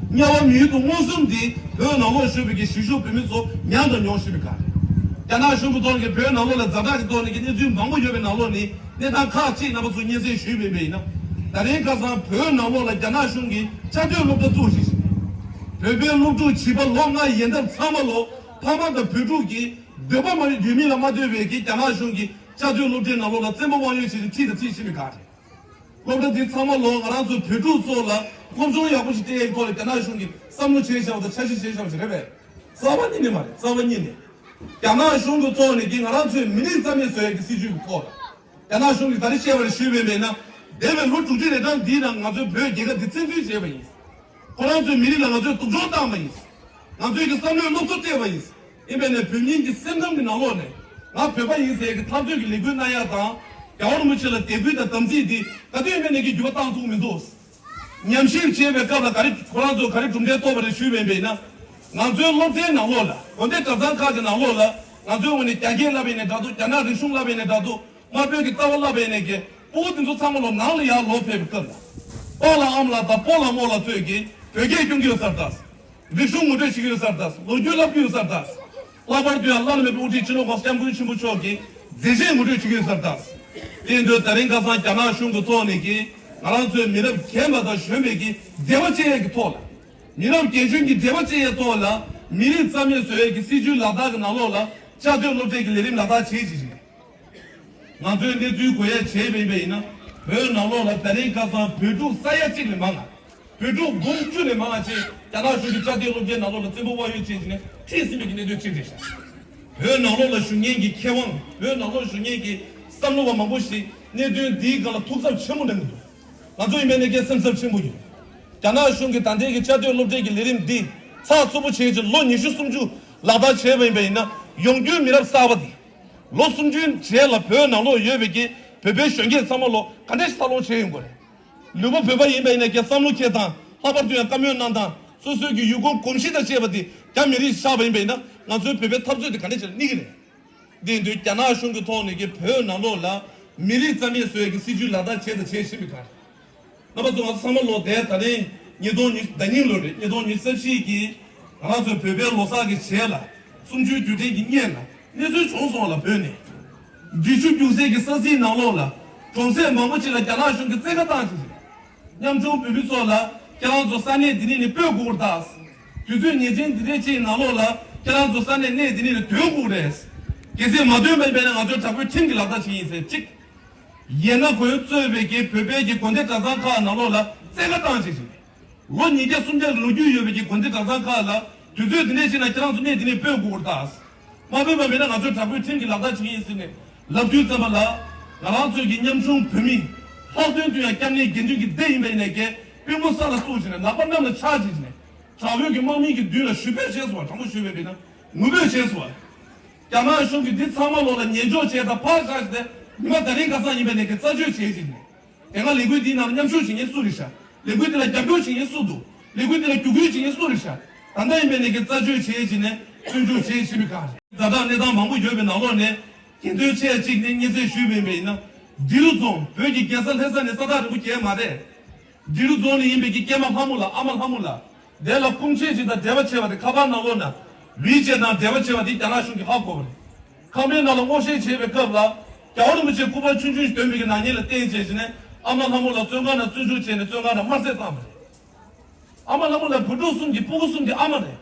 དམྱལ་བ་མི་ཡུལ་དུ་མངོན་སུམ་འདི་བོད་ནང་ལོགས་བཞུགས་པའི་གི་གཞིས་བཞུགས་བོད་མི་ཚོ་མྱངས་དང་མྱོང་བཞིན་པའི་ཁར། རྒྱ་ནག་གཞུང་གི་ཐོག་ནས་བོད་ནང་ལོགས་ལ་ཛ་དྲག་གི་ཐོག་ནས་ཀྱི་གནས་ཚུལ་མང་པོ་ཡོད་པའི་ནང་ལོགས་ནས་གནས་སྟངས་ཁག་ཅིག་རྣམ་པ་ཚོ་སྙན་སེང་ཞུས་པ་ཡིན་པ་ཡིན་ན། ད་རིང་ཁ་སང་བོད་ནང་ལོགས་ལ་རྒྱ་ནག་གཞུང་གིས་བཅའ་སྡོད་སློབ་གྲྭ་བཙུགས་བཞིན་བོད་པའི་སློབ་ཕྲུག་བྱིས་པ་ལོ་ལྔ་ཡན་འདབ་ཚང་མ་ལོ་ཕ་མ་དང་བུ་ཕྲུག་གིས་འདོད་པ་མ་ཡོད་འདོད་མིན་ལ་མ་ལྟོས་པའི་གི་རྒྱ་ནག་གཞུང་གིས་བཅའ་སྡོད་སློབ་གྲྭའི་ནང་ལོགས་ལ་བཙན་པོ་དབང་ཡོད་བྱས་ཏེ་ཁྲིད་དང་ཁྲིད་བཞིན་པའི་སྒང་རེད། སློབ་གྲྭ་འདི་ཚང་མ་ལོ་ང་རང་ཚོའི་བོད་ཕྲུག་ཚོ་ལ་སློབ་སྦྱོང་ཡག་པོ་ཞིག་སྤྲད་ཡས་ཐོག་ལ་རྒྱ་ནག་གཞུང་གིས་བསམ་བློ་བྱས་བཞག་པ་དང་འཆར་གཞི་བྱས་བཞག་པ་ཞིག་རེད་པས། རྩ་བ་ཉིད་ནས་མ་རེད། རྩ་བ་ཉིད་ནས། རྒྱ་ནག་གཞུང་གི་ཐོག་ནས་ཀྱི་ང་རང་ཚོའི་མི་རིགས་རྩ་མེད་བཟོ་ཡས་ཀྱི་སྲིད་བྱུས་ཀྱི་ཐོག་ལ། རྒྱ་ནག་གཞུང་གིས་ག་རེ་བཤད་པ་རེད་ཞུས་པ་ཡིན་ན། འདས་པའི་ལོ་དྲུག་ཅུ་རེ་གྲངས་འདིའི་ནང་ང་ཚོའི་བོད་རྒྱལ་ཁབ་འདི་བཙན་འཛུལ་བྱས་པ་ཡིན། ཁོ་རང་ཚོའི་མི་རིགས་ལ་ང་ཚོས་སྡུག་སྦྱོང་བཏང་བ་ཡིན། ང་ཚོའི་གི་བསམ་བློའི་སློབ་གསོ་སྤྲད་པ་ཡིན། ཡིན་པས་ནས་བོད་མིའི་གི་སེམས་ཁམས་ཀྱི་ནང་ལོགས་ནས་ང་བོད་པ་ཡིན་ཟེར་གི་འཐབ་རྩོད་ཀྱི་ལས་འགུལ་གནང་ཡག་དང་རྒྱལ་བ་རིན་པོ་ཆེ་ལ་དད་གུས་དང་དམ་ཚིག་འདི་ག་དུས་ཡིན་པས་ནས་ཀྱི་འགྱུར་བ་བཏང་ཐུབ་མི་འདུག་ཉམས་ཞིབ་བྱེད་པའི་སྐབས་ལ་ག་རེ་ཁོ་རང་ཚོ་ག་རེ་གྲུབ་འབྲས་ཐོབ་པ་རེད་ཞུས་པ་ཡིན་པས་ན། ང་ཚོའི་སློབ་གྲྭའི་ནང་ལོགས་ལ་དགོན་སྡེ་གྲྭ་ཚང་ཁག་གི་ནང་ལོགས་ལ་ང་ཚོའི་ངོས་ནས་རྒྱ་སྐད་བསླབ་པ་ཡིན་ནའི་འདྲ་འདུག་རྒྱ་ནག་རིག་གཞུང་བསླབ་པ་ཡིན་ནའི་འདྲ་འདུག་དམར་པོའི་གི་ལྟ་བ་བསླབ་པ་ཡིན་ནའི་གི་སྤུ་གུ་དེ་ཚོ་ཚང་མ་ལོ་ནང་ལ་ཡར་ལོག་ཕེབས་པའི་སྐབས་ལ། སྤོ་ལགས་ཨ་མ་ལགས་དང་སྤོ་ལགས་རྨོ་ལགས་ཚོས་གི་བོད་སྐད་སྐྱོན་གྱི་ཡོད་ས་རེད་ད། རིག་གཞུང་ངོ་སྤྲོད་བྱེད་ཀྱི་ཡོད་ས་རེད་ད། ལོ་རྒྱུས་བསླབ་ཀྱི་ཡོད་ས་རེད་ད། ལྷག་པར་དུ་ཡང་བླ་ན་མེད་པའི་དབུ་ཁྲིད་སྤྱི་ནོར་༸གོང་ས་༸སྐྱབས་མགོན་ཆེན་པོ་མཆོག་གི་མཛད་རྗེས་ངོ་སྤྲོད་བྱེད་ཀྱི་ཡོད་ས་རེད་ད། དེ་ཡིན་དུས་ད་རིང་ཁ་སང་རྒྱ་ནག་གཞུང་གི་ཐོག་ནས་ཀྱི་ང་རང་ཚོའི་མི་རབས་རྒན་པ་དང་གཞོན་པའི་གི་འབྲེལ་བ་བཅད་ཡས་ཀྱི་ཐོག་ལ། མི་རབས་རྒན་གཞོན་གྱི་འབྲེལ་བ་བཅད་ཡས་ཐོག་ལ་མི་རིགས་རྩ་མེད་བཟོ་ཡས་ཀྱི་སྲིད་བྱུས་ལག་བསྟར་གྱི་ནང་ལོགས་ལ་བཅའ་སྡོད་སློབ་གྲྭའི་གི་ལས་རིམ་ལག་བསྟར་བྱེད་ཅིག་རེད། ང་ཚོའི་གནས་ཚུལ་གོ་ཡ་བྱས་པ་ཡིན་པ་ཡིན་ན། བོད་ནང་ལོགས་ལ་ད་རིང་ཁ་སང་བོད་ཕྲུག་ས་ཡ་གཅིག་ལས་མང་ང་ བོད་ཕྲུག་འབུམ་བཅུ་ལས་མང་བ་ཅིག་རྒྱ་ནག་གཞུང་གི་བཅའ་སྡོད་སློབ་གྲྭའི་ནང་ལོགས་ལ་བཙན་པོ་དབང་ཡོད་ཅན་ཅིག་ནས་ཁྲིད་ཟིན་པའི་གནད་དོན་ཅིག་རེད་ཤག་བོད་ནང་ལོགས་ལ་བཞུགས་མཁན་གྱི་མཁས་དབང་། བོད་ནང་ལོགས་བཞུགས་མཁན་གྱི་བསམ་བློ་བ་མང་པོ་ཞིག་གནད་དོན་འདིའི་སྒང་ལ་ཐུགས་འཚབ་ཆེན་པོ་གནང་གི་འདུག་ང་ཚོ་ཡིན་པའི་ནས་ཀྱང་སེམས་འཚབ་ཆེན་པོ་ཡོད། རྒྱ་ནག་གཞུང་གིས་ད་ལྟའི་གི་བཅའ་སྡོད་སློབ་གྲྭའི་གི་ལས་རིམ་འདི་ཚགས་ཚུད་པོ་བྱས་ཀྱི་ལོ་ཉི་ཤུ་སུམ་ཅུ་ལག་བསྟར་བྱས་པ་ཡིན་པ་ཡིན་ན། ཡོངས་རྒྱུའི་མི་རབས་གསར་པ་འདི་ལོ་སུམ་ཅུའི་རྗེས་ལ་བོད་ནང་ལོགས་ཡོད་པའི་གི་བོད་པའི་གཞོན་སྐྱེས་ཚང་མ་ལོ་ག་འདྲ་ཞིག་འཚར་ལོངས་བྱས་ཡོང་གི་རེད། ལུས་པོ་བོད་པ་ཡིན་པ་ཡིན་ན་ཀྱང་བསམ་བློ་འཁྱེར་སྟངས། ལྷག་པར་དུ་ཡང་བཀའ་མོལ་གནང་སྟངས། སོ་སོའི་གི་ཡུལ་སྐོར་གོམས་གཤིས་དང་བཅས་པ་དེ་རྒྱ་མི་རིགས་ཆགས་པ་ཡིན་པ་ཡིན་ན། ང་ཚོའི་བོད་པའི་འཐབ་རྩོད་དེ་ག་འདྲ་ཞིག་ལ་གནས་ཀྱི་རེད། དེ་ཡིན་དུས་རྒྱ་ནག་གཞུང་གི་ཐོག་ནས་ཀྱི་བོད་ནང་ལོགས་ལ་མི་རིགས་རྩ་མེད་བཟོ་ཡས་ཀྱི་སྲིད་ཇུས་ལག་བསྟར་བྱས་དང་བྱེད་བཞིན་པའི་སྒང་རེད། རྣམ་པ་ཚོ། ང་ཚོ་ཚང་མ་ལོ་དེ་ད་རིང་ཉིས་སྟོང་ཉི་ཟླ་ཉིན་ལོ་རེད། ཉིས་སྟོང་ཉི་ཤུ་རྩ་བཞི་གི་ང་རང་ཚོའི་བོད་པའི་ལོ་གསར་གྱི་རྗེས་ལ་སུམ་ཅུའི་དུས་དྲན་གྱི་སྔོན་ལ་གནས་ཚུལ་བྱུང་སོང་ལ། བོད་ནས་འབྲི་ཆུ་རྒྱུག་སའི་གི་ས་ཚིགས་ནང་ལོགས་ལ་གྲོང་གསེབ་མང་པོ་ཅིག་ལ་རྒྱ་ནག་གཞུང་གིས་བཙན་བཀའ་བཏང་ཞིང་། ཉམ་ཆུང་བོད་མི་ཚོ་ལ་ཁྱེད་རང་ཚོ་ས་གནས་འདི་ནས་ནི་སྤོས་དགོས་ཀྱི་རེད་ད། དུས་ཚོད་ངེས་ཅན་འདི་འདྲའི་ཅིག་ནང་ལོགས་ལ་ཁྱེད་རང་ཚོ་ས་གནས་གནས་འདི་ནས་ནི་ཐོན་དགོས་ཀྱི་རེད། གལ་སྲིད་མ་ཐོན་པ་ཡིན་པ་ཡིན་ན་ང་ཚོས་དྲག་པོའི་ཁྲིམས་ཀྱི་ལག་བསྟར་བྱེད་ཀྱི་ཡིན་ཟེར་གཅིག་ཡན་ན་གོས་གཙོས་པའི་གི་བོད་པའི་གི་དགོན་སྡེ་གྲྭ་ཚང་ཁག་ནང་ལོགས་ལ་བཙན་བཀའ་བཏང་བྱས་ཤིང་། ལོ་ཉིས་བརྒྱ་སུམ་བརྒྱ་ལོ་རྒྱུས་ཡོད་པའི་གི་དགོན་སྡེ་གྲྭ་ཚང་ཁག་ལ་དུས་ཚོད་འདི་འདྲའི་ཅིག་ན་ཁྱེད་རང་ཚོ་གནས་འདི་ནས་སྤོས་དགོས་ཀྱི་རེད་ད། མ་སྤོས་པ་མེད་ན་ང་ཚོས་དྲག་པོའི་ཁྲིམས་ཀྱི་ལག་བསྟར་བྱེད་ཀྱི་ཡིན་ཟེར་ནས་ལབ་དུས་ཙམ་པ་ལ། ང་རང་ཚོའི་གི་ཉམ་ཆུང་བོད་མི་ལྷག་དོན་དུ་ཡང་སྐྱབས་གནས་དགེ་འདུན་གྱི་སྡེ་ཡིན་པ་ཡིན་ནའི་ཀྱང་དཔོན་པོ་ས་ལ་བཙུགས་བྱས་ནས་ལག་པ་གནམ་ལ་ཕྱར་བྱས་ནས་དྲག་པོའི་གི་དམག་མི་གི་མདུན་ལ་ཞུ་འབོད་བྱས་སོང་བ། དྲང་པོ་ཞུས་པ་ཡིན་ན་ངུ་འབོད་བྱས་སོང་བ། རྒྱ་ནག་གཞུང་གིས་འདི་ཚང་མ་ལོག་ལ་ཉན་འཇོག་བྱས་དང་ཕར་བཞག་བྱས་ཏེ་ཉི་མ་ད་རིང་ཁ་སང་ཡིན་པ་ཡིན་ནའི་ཀྱང་རྩད་གཅོད་བྱས་བྱས་ནས། དེ་སྔ་ལས་འགུལ་འདིའི་ནང་ལ་མཉམ་ཞུགས་བྱེད་མཁན་སུ་རེད་ཤག་ལས་འགུལ་འདི་ལ་རྒྱབ་སྐྱོར་བྱེད་མཁན་སུ་འདུག་ལས་འགུལ་འདི་ལ་བརྒྱུད་སྐུལ་བྱེད་མཁན་སུ་རེད་ཤག་ད་ལྟ་ཡིན་པའི་ནས་ཀྱི་རྩད་གཅོད་བྱེད་བྱས་ནས་བཙོན་འཇུག་བྱེད་བཞིན་པའི་སྒང་རེད། ཛ་དྲག་གནས་སྟངས་མང་པོ་ཡོད་པའི་ནང་ལོགས་ནས་གལ་དོན་ཆེ་གཅིག་ནི་སྙན་སེང་ཞུས་པ་ཡིན་པ་ཡིན་ན། འབྲི་རུ་རྫོང་བོད་ཀྱི་རྒྱལ་ས་ལྷ་ས་ནས་ས་ཐག་རིང་པོ་གང་ཡང་མ་རེད། འབྲི་རུ་རྫོང་ནས་ཡིན་པའི་གི་སྐྱེས་མ་ལྷ་མོ་ལགས། ཨ་མ་ལྷ་མོ་ལགས། དེ་ལ་སྐུ་མཆེད་ཅིག་དང་འབྲེལ་བ་བྱས་པ་དེ། ཁ་པར་ནང་ལོགས་ན་ཝི་ཆེ་དང་འབྲེལ་བ་བྱས་པ་དེ་རྒྱ་ནག་གཞུང་གིས་ཧ་གོ་བ་རེད། ཁང་པའི་ནང་ལ་སྔོག་བཤེར་བྱེད་པའི་སྐབས་ལ་རྒྱལ་བ་རིན་པོ་ཆེའི་སྐུ་པར་ཆུང་ཆུང་ཞིག་འདོན་པའི་གི་ནག་ཉེས་ལ་བརྟེན་བྱས་བྱས་ནས་ཨ་མ་ལྷ་མོ་ལགས་བཙོན་ཁང་ནང་བཙོན་འཇུག་བྱས་ནས་བཙོན་ཁང་ནང་དམར་བསད་བཏང་བ་རེད། ཨ་མ་ལྷ་མོ་ལགས་བུ་ཕྲུག་གསུམ་གྱི་སྤུ་གུ་གསུམ་གྱི་ཨ་མ་རེད།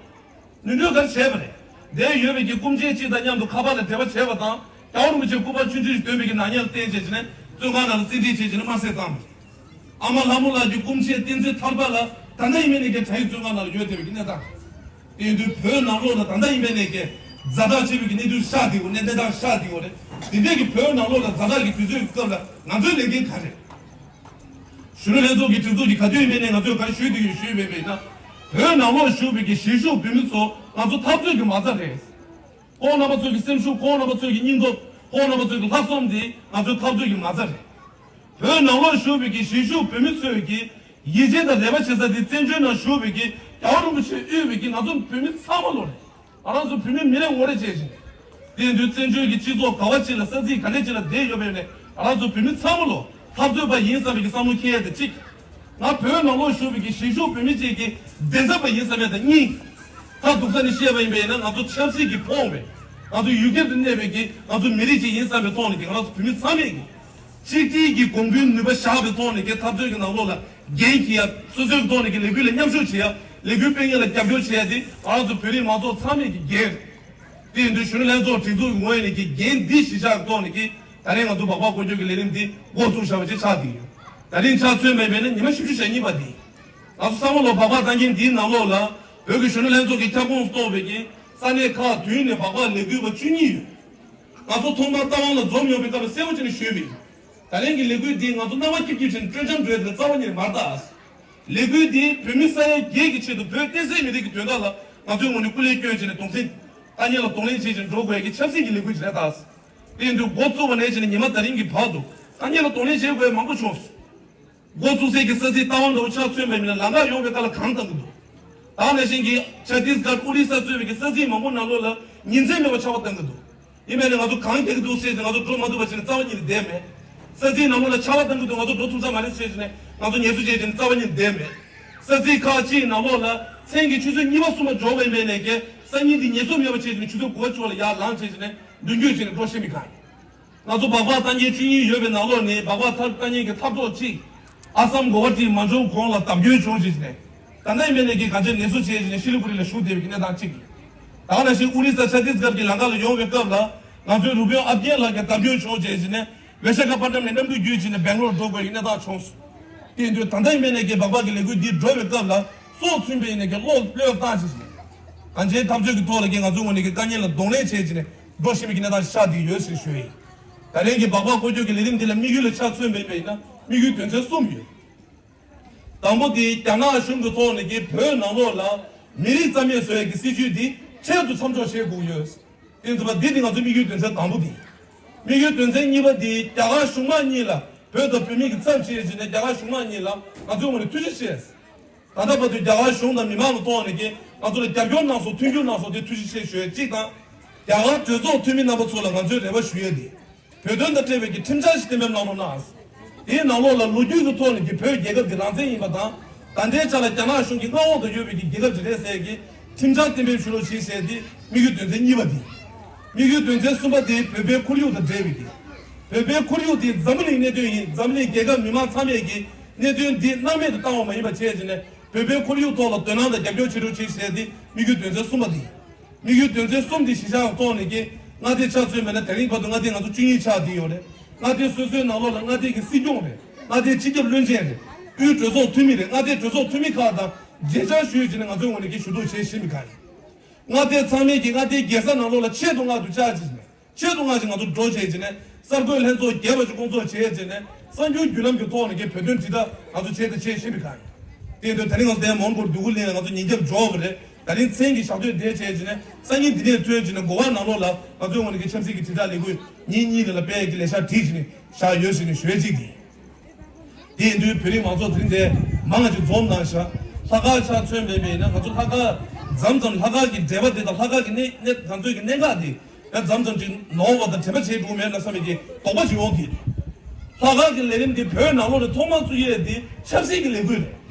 ནུས་ནུས་ག་རེ་བྱས་པ་རེད། དེར་ཡོད་པའི་གི་སྐུ་མཆེད་ཅིག་དང་མཉམ་དུ་ཁ་པར་ལ་འབྲེལ་བ་བྱས་པ་དང་། རྒྱལ་བ་རིན་པོ་ཆེའི་སྐུ་པར་ཆུང་ཆུང་ཞིག་འདོན་པའི་གི་ནག་ཉེས་ལ་བརྟེན་བྱས་བྱས་ནས་བཙོན་ཁང་ནང་ལ་བཙན་ཁྲིད་བྱས་བྱས་ནས་དམར་བསད་བཏང་བ་རེད། ཨ་མ་ལྷ་མོ་ལགས་ཀྱི་སྐུ་མཆེད་བསྟན་འཛིན་ཐར་པ་ལགས་ད་ལྟ་ཡིན་པའི་ནས་ཀྱི་གྲྭ་ཡི་བཙོན་ཁང་ནང་ལ་ཡོད་བསྡད་པའི་གི་གནས་སྟངས། དེ་ཡིན་དུས་བོད་ནང་ལོགས་ལ་ད་ལྟ་ཡིན་པའི་ནས་ཀྱི་ཛ་དྲག་ཆེ་བའི་གི་གནས་ཚུལ་ཤར་བསྡད་ཡོད། གནས་གནས་སྟངས་ཤར་བསྡད་ཡོད་རེད། དེ་འདྲའི་གི་བོད་ནང་ལོགས་ལ་ཛ་དྲག་གི་དུས་ཚོད་ཀྱི་སྐབས་ལ་ང་ཚོའི་ལས་འགན་ག་རེད། གཞོན་ནུ་ལྷན་ཚོགས་ཀྱི་སྒྲིག་འཛུགས་ཀྱི་ག་དུས་ཡིན་པའི་ནས་ང་ཚོས་ག་རེ་ཞུས་བསྡད་ཡོད་ཞུས་པའི་བས་ན། བོད་ནང་ལོགས་བཞུགས་པའི་གི་གཞིས་བཞུགས་བོད་མི་ཚོ་ང་ཚོ་འཐབ་རྩོད་ཀྱི་མ་རྩ་རེད། ཁོང་རྣམ་པ་ཚོའི་གི་སེམས་ཤུགས། ཁོང་རྣམ་པ་ཚོའི་གི་སྙིང་སྟོབས། ཁོང་རྣམ་པ་ཚོའི་གི་ལྷག་བསམ་དེ་ང་ཚོའི་འཐབ་རྩོད་ཀྱི་མ་རྩ་རེད། བོད་ནང་ལོགས་བཞུགས་པའི་གི་གཞིས་བཞུགས་བོད་མི་ཚོའི་གི་ཡིད་ཆེས་དང་རེ་བ་བྱེད་ས་དེ་བཙན་བྱོལ་ནང་བཞུགས་པའི་གི་རྒྱལ་བ་རིན་པོ་ཆེས་དབུས་པའི་གི་ང་ཚོ་བོད་མི་ཚང་མ་ལོ་རེད། ང་རང་ཚོ་བོད་མི་མི་རེ་ངོ་རེ་བྱས་ཤིང་། དེ་ཡིན་དུས་བཙན་བྱོལ་གྱི་སྤྱི་ཚོགས་ག་བ་ཅིག་ལ་ས་ཚིགས་ག་འདྲ་ཅིག་ལ་བསྡད་ཡོད་པའི་ནས་ང་རང་ཚོ་བོད་མི་ཚང་མ་ལོ་འཐབ་རྩོད་པ་ཡིན་བསམ་པའི་གི་བསམ་བློ་འཁྱེར་ཡ་དེ་གཅིག་ང་བོད་ནང་ལོགས་བཞུགས་པའི་གི་གཞིས་བཞུགས་བོད་མི་གཅིག་གི་བདེ་འཚབ་པ་ཡིན་བསམ་ཡ་དེ་གཉིས། ད་སྡུག་ས་ནས་བཤད་པ་ཡིན་པས་ན་ང་ཚོ་ཆབ་སྲིད་ཀྱིས་ཕོངས་པའི་ང་ཚོ་ཡུལ་གྱར་དུ་གནས་པའི་གི་ང་ཚོ་མི་རིགས་ཅིག་ཡིན་བསམ་པའི་ཐོག་ནས་ཀྱི་ང་རང་ཚོ་བོད་མི་ཚང་མས་ཀྱི་གཅིག་སྒྲིལ་གྱི་གོང་བུའི་ནུས་པ་བཞག་པའི་ཐོག་ནས་ཀྱི་འཐབ་རྩོད་ཀྱི་ནང་ལོགས་ལ་འགན་འཁྱེར་ཡ། སོ་སོའི་ཐོག་ནས་ཀྱི་ལས་འགུལ་ལ་མཉམ་ཞུགས་བྱེད་ཡ། ལས་འགུལ་སྤེལ་མཁན་ལ་རྒྱབ་སྐྱོར་བྱེད་ཡ་དེ་ང་རང་ཚོ་བོད་རིགས་མང་ཚོགས་ཚང་མས་ཀྱི་འགན་རེད། དེ་ཡིན་དུས་གཞོན་ནུ་ལྷན་ཚོགས་སྒྲིག་འཛུགས་ཀྱི་ངོས་ནས་ཀྱི་འགན་འདི་གཞི་བཞག་གི་ཐོག་ནས་ཀྱི་ད་རེས་ང་ཚོ་སྦག་སྦག་སྐོར་སྐྱོད་ཀྱི་ལས་རིམ་འདི་འགོ་བཙུགས་བཞག་པ་ཅིག་ཆགས་བསྡད་ཡོད། ད་རིང་ཆ་མཚོན་པ་ཡིན་པས་ན་ཉི་མ་བཞི་བཅུ་ཞེ་གཉིས་པ་འདི། ང་ཚོ་བསམ་བློ་སྦག་སྦག་བཏང་མཁན་འདིའི་ནང་ལོགས་ལ་བོད་ཀྱི་གཞོན་ནུ་ལྷན་ཚོགས་ཀྱི་ཁྱབ་ཁོངས་སུ་གཏོགས་པའི་གི་ས་གནས་ཁག་བདུན་ནས་སྦག་སྦག་ལས་འགུལ་བ་བཅུ་གཉིས་ཡོད། ང་ཚོ་ཐོག་མར་རྟ་དབང་ལ་འཛོམས་ཡོང་བའི་སྐབས་ལ་གསལ་པོ་བྱས་ནས་ཞུས་པ་ཡིན། ད་རིང་གི་ལས་འགུལ་འདི་ང་ཚོ་སྣང་བ་སྐྱིད་སྐྱིད་བྱས་ནས་སྤྲོ་འཆམ་འགྲོ་ཡ་དེ་རྩ་བ་ཉིད་ནས་མ་རེད་ད། ལས་འགུལ་འདི་བོད་མི་ས་ཡ་བརྒྱད་ཀྱི་ཆེད་དུ་བོད་བསྟན་སྲིད་མི་རིགས་ཀྱི་དོན་དག་ལ་ང་ཚོའི་ངོས་ནས་སྐུ་ལས་བསྐྱོན་བྱས་ནས་གདུང་སེམས་ཐ་སྙད་ལ་གདོང་ལེན་བྱེད་བཞིན་འགྲོ་དགོས་ཡ་གི་ཆབ་སྲིད་ཀྱི་ལས་འགུལ་ཞིག་རེད་ད། དེ་ཡིན་དུས་འགོ་བཙུགས་པ་ནས་བྱས་ནས་ཉི་མ་ད་རིང་གི་བར་དུ་ཐ་སྙད་ལ་གདོང་ལེན་བྱེད་དགོས་ཡ་མང་པོ་བྱུང་སོང་། འགོ་བཙུགས་སའི་གི་ས་ཚིགས་རྟ་དབང་འདྲ་བོ་ཆ་མཚོན་པ་ཡིན་ན་ལམ་ཁ་ཡོང་བའི་སྐབས་ལ་གངས་བཏང་གི་འདུག་ད་ནང་བཞིན་གྱི་ཆ་ཏིས་གྷར་ཨོ་རི་ས་གཙོས་པའི་གི་ས་ཚིགས་མང་པོ་ནང་ལོགས་ལ་ཉིན་མཚན་མེད་པར་ཆར་པ་བཏང་གི་འདུག་ཡིན་པས་ན་ང་ཚོ་གངས་རྒྱག་གི་འདུག་ཟེར་ཏེ་ང་ཚོ་འགྲོ་མ་ཐུབ་པ་བྱས་ནས་རྩ་བ་ཉིད་ནས་བསྡད་མེད། ས་ཚིགས་ནང་ལོགས་ལ་ཆར་པ་བཏང་གི་འདུག་ང་ཚོ་འགྲོ་ཐུབ་ས་མ་རེད་ཟེར་ནས་ང་ཚོ་ངལ་གསོ་བྱས་ཏེ་རྩ་བ་ཉིད་ནས་བསྡད་མེད། ས་ཚིགས་ཁག་ཅིག་ནང་ལོགས་ལ་མཚན་གྱི་ཆུ་ཚོད་གཉིས་པ་གསུམ་པ་འབྱོར་བ་ཡིན་པས་ནས་ཀྱི་སང་ཉིན་འདི་ངལ་གསོ་མེད་པ་བྱས་ཏེ་ཆུ་ཚོད་དགུ་པ་བཅུ་པ་ལ་ཡར་ལངས་བྱས་ཏེ་མདུན་སྐྱོད་བྱས་ནས་འགྲོ་ཤེས་མི་གང་ཡིན། ང་ཚོ་སྦག་སྦག་བཏང་མཁན་བཅུ་གཉིས་ཡོད་པའི་ནང་ལོགས་ནས་སྦག་སྦག་ཐར་བཏང་མཁན་གྱི་ཐབ་གྲོགས་གཅིག་ཨ་སམ་གོ་ཝ་ཊི་མ་འབྱོར་གོང་ལ་བརྡབ་སྐྱོན་བྱུང་བྱས་ནས། ད་ལྟ་ཡིན་པའི་ནས་ཀྱི་ག་ཚོད་ངལ་གསོ་བྱས་བྱས་ནས་ཤི་ལི་གུ་རི་ལ་བཞུགས་བསྡད་པའི་གནས་སྟངས་གཅིག་ཡིན། ད་ག་ནང་བཞིན་ཨོ་རི་ས་ཆ་ཏིས་གྷར་གྱི་ལམ་ཁ་ལ་ཡོང་བའི་སྐབས་ལ་ང་ཚོའི་རུ་དཔོན་ཨ་བརྒྱད་ལགས་ཀྱིས་བརྡབ་སྐྱོན་བྱུང་བྱས་བྱས་ནས་བེ་ཤ་ཁ་པ་ཊམ་ནས་གནམ་གྲུ་བརྒྱུད་བྱས་ནས་སྦེང་ལོར་འགྲོ་དགོས་ཀྱི་གནས་སྟངས་བྱུང་སོང་། དེ་དུས་ད་ལྟ་ཡིན་པའི་ནས་ཀྱི་སྦག་སྦག་གི་ལས་འགུལ་འདི་འགྲོ་བའི་སྐབས་ལ་སྲོག་ཚུན་པའི་ནས་ཀྱི་བློ་བློས་བཏང་ཞིག་གང་ཅན་འཐབ་རྩོད་ཀྱི་ཐོག་ལ་ཀྱི་ང་ཚོའི་ངོས་ནས་ཀྱི་དཀའ་ངལ་ལ་གདོང་ལེན་བྱས་ཀྱི་ནས་འགྲོ་བཞིན་པའི་གི་གནས་སྟངས་ཤིག་ཆགས་བསྡད་ཡོད་ཞེས་ཞུ་ཡི། ད་རིང་གི་སྦག་སྦག་སྐོར་སྐྱོད་ཀྱི་ལས་རིམ་འདི་ལ་དམིགས་ཡུལ་ལ་ཆ་མཚོན་པ་ཡིན་པ་ཡིན་ན་དམིགས་ཡུལ་དོན་ཚན་གསུམ་ཡོད། དང་པོ་དེ་རྒྱ་ནག་གཞུང་གི་ཐོག་ནས་ཀྱི་བོད་ནང་ལོགས་ལ་མི་རིགས་རྩ་མེད་བཟོ་ཡས་ཀྱི་སྲིད་བྱུས་འདི་འཕྲལ་དུ་མཚམས་འཇོག་བྱེད་དགོས་ཡོད། དེ་ཚོ་བ་འདི་དེ་ང་ཚོའི་དམིགས་ཡུལ་དོན་ཚན་དང་པོ་དེ་ཡིན། དམིགས་ཡུལ་དོན་ཚན་གཉིས་པ་དེ་རྒྱ་གར་གཞུང་མང་གཉིས་ལ་བོད་དང་བོད་མི་གི་ཚབ་བྱེད་བྱས་ནས་རྒྱ་གར་གཞུང་མང་གཉིས་ལ་ང་ཚོའི་ངོས་ནས་ཐུགས་རྗེ་ཆེ། ད་ལྟ་བར་དུ་རྒྱ་གར་གཞུང་དང་མི་མང་གི་ཐོག་ནས་ཀྱི་ང་ཚོ་ལ་རྒྱབ་སྐྱོར་གནང་སོང་མཐུན་འགྱུར་གནང་སོང་དེ་ཐུགས་རྗེ་ཆེ་ཞུ་ཡས་གཅིག་དང་། རྒྱ་གར་གྲོས་ཚོགས་འཐུས་མི་རྣམ་པ་ཚོ་ལ་ང་ཚོས་རེ་བ་ཞུ་ཡས་དེ། བོད་དོན་དང་འབྲེལ་བའི་གི་ཁྲིམས་འཆར་ཞིག་གཏན་འབེབས་གནང་རོགས་གནང་། དེའི་ནང་ལོགས་ལ་ལོ་རྒྱུས་ཀྱི་ཐོག་ནས་ཀྱི་བོད་རྒྱལ་ཁབ་འདི་རང་བཙན་ཡིན་པ་དང་། ད་ལྟའི་ཆ་ལ་རྒྱ་ནག་གཞུང་གི་མངའ་འོག་ཏུ་ཡོད་པའི་གི་རྒྱལ་ཁབ་ཅིག་རེད་ཟེར་གི་ཁྲིམས་འཆར་གཏན་འབེབས་ཞུ་རོགས་བྱེད་ཟེར་དེ་དམིགས་ཡུལ་དོན་ཚན་གཉིས་པ་དེ། དམིགས་ཡུལ་དོན་ཚན་གསུམ་པ་དེ་བོད་པའི་ཁོར་ཡུག་དང་འབྲེལ་བའི་གི། བོད་པའི་ཁོར་ཡུག་དེ་འཛམ་བུ་གླིང་གནད་དོན་ཡིན། འཛམ་བུ་གླིང་རྒྱལ་ཁབ་མི་མང་ཚང་མས་ཀྱི་གནད་དོན་འདི་སྣང་མེད་དུ་བཏང་བ་མ་ཡིན་པ་བྱས་ཀྱི་ནས་བོད་པའི་ཁོར་ཡུག་ཐོག་ལ་དོ་སྣང་དང་རྒྱབ་སྐྱོར་བྱེད་རོགས་བྱེད་ཟེར་དེ་དམིགས་ཡུལ་དོན་ཚན་གསུམ་པ་དེ་ཡིན། དམིགས་ཡུལ་དོན་ཚན་གསུམ་དེ་གཞི་བཞག་ཐོག་ནས་ཀྱི་མངའ་སྡེ་ཆ་མཚོན་པ་ན་དེ་རིང་བར་དུ་མངའ་སྡེ་ང་ཚོ་བཅུ་གཉིས་ཆགས་བསྡད་ཡོད་རེད། མངའ་སྡེ་སོ་སོའི་ནང་ལོགས་ལ་མངའ་སྡེ་གི་སྲིད་སྐྱོང་རེད། མངའ་སྡེ་སྤྱི་ཁྱབ་བློན་ཆེན་རེད། དབུས་གྲོས་ཚོགས་འཐུས་མི་རེད། མངའ་སྡེ་གྲོས་ཚོགས་འཐུས་མི་ཁག་དང་མཇལ་བཅར་ཞུས་བྱས་ནས་ང་ཚོའི་ངོས་ནས་ཀྱི་ཞུ་གཏུག་བྱེད་བཞིན་པའི་ཁ་ཡིན། མངའ་སྡེ་ཚང་མས་ཀྱི་མངའ་སྡེའི་རྒྱལ་ས་ནང་ལོགས་ལ་ཆེད་དུ་མངགས་ཏུ་བཅར་བྱས་ནས་ཆེད་དུ་མངགས་ཀྱི་ང་ཚོ་འགྲོ་བྱས་བྱས་ནས་གསར་འགོད་ལྷན་ཚོགས་རྒྱས་པ་ཞིག་སྐོང་ཚོགས་བྱས་བྱས་ནས་གསར་འགྱུར་བརྒྱུད་ལམ་གྱི་ཐོག་ནས་ཀྱི་བོད་དོན་དྲིལ་བསྒྲགས་ང་ཚོ་བྱས་དང་བྱེད་བཞིན་པའི་ཁ་ཡིན། དེ་དུས་ད་རིང་ང་ཚོ་དེ་མོན་གྷོ་འདུ་ཁུ་ལིན་ང་ཚོ་ཉིན་རྒྱབ་འབྱོར་བ་རེད། ད་རིང་མཚན་གྱི་ཞག་སྟོད་དེ་བྱས་བྱས་ནས་སང་ཉིན་འདི་ནས་ཐོན་བྱས་ནས་གོ་བ་ནང་ལོགས་ལ་ང་ཚོའི་ངོས་ནས་ཀྱི་ཆབ་སྲིད་ཀྱི་དྲིལ་བསྒྲགས་ལས་འགུལ་ཉིན་གཉིས་རེ་ལ་སྤེལ་གྱི་ལས་འཆར་བྲིས་བྱས་ནས་བཞག་ཡོད་ཟེར་ནས་ཞུ་ཡས་གཅིག་དེ་ཡིན། དེ་ཡིན་དུས་བོད་རིགས་མང་ཚོགས་དེ་རིང་འདིར་མང་ང་ཅིག་འཛོམས་གནང་ཤག་ལྷག་དཀར་ཆ་མཚོན་པ་ཡིན་ན་ང་ཚོ་ལྷག་དཀར་མཚམས་མཚམས་ལྷག་དཀར་གྱི་འབྲེལ་བ་དེ་དང་ལྷག་དཀར་གྱི་གནས་གནས་ང་ཚོའི་གི་གནད་འགག་དེ་ཡང་མཚམས་མཚམས་ཅིག་ནོར་བ་དང་དྲན་པ་བྱེད་འགྲོ་མེད་ན་བསམ་པའི་གི་དོགས་པ་ཅིག་ཡོང་གི། ལྷག་དཀར་གྱི་ལས་རིམ་འདི་བོད་ནང་ལོགས་ནས་ཐོག་མར་བཙུགས་ཡས་འདི་ཆབ་སྲིད་ཀྱི་ལས་འགུལ་རེད།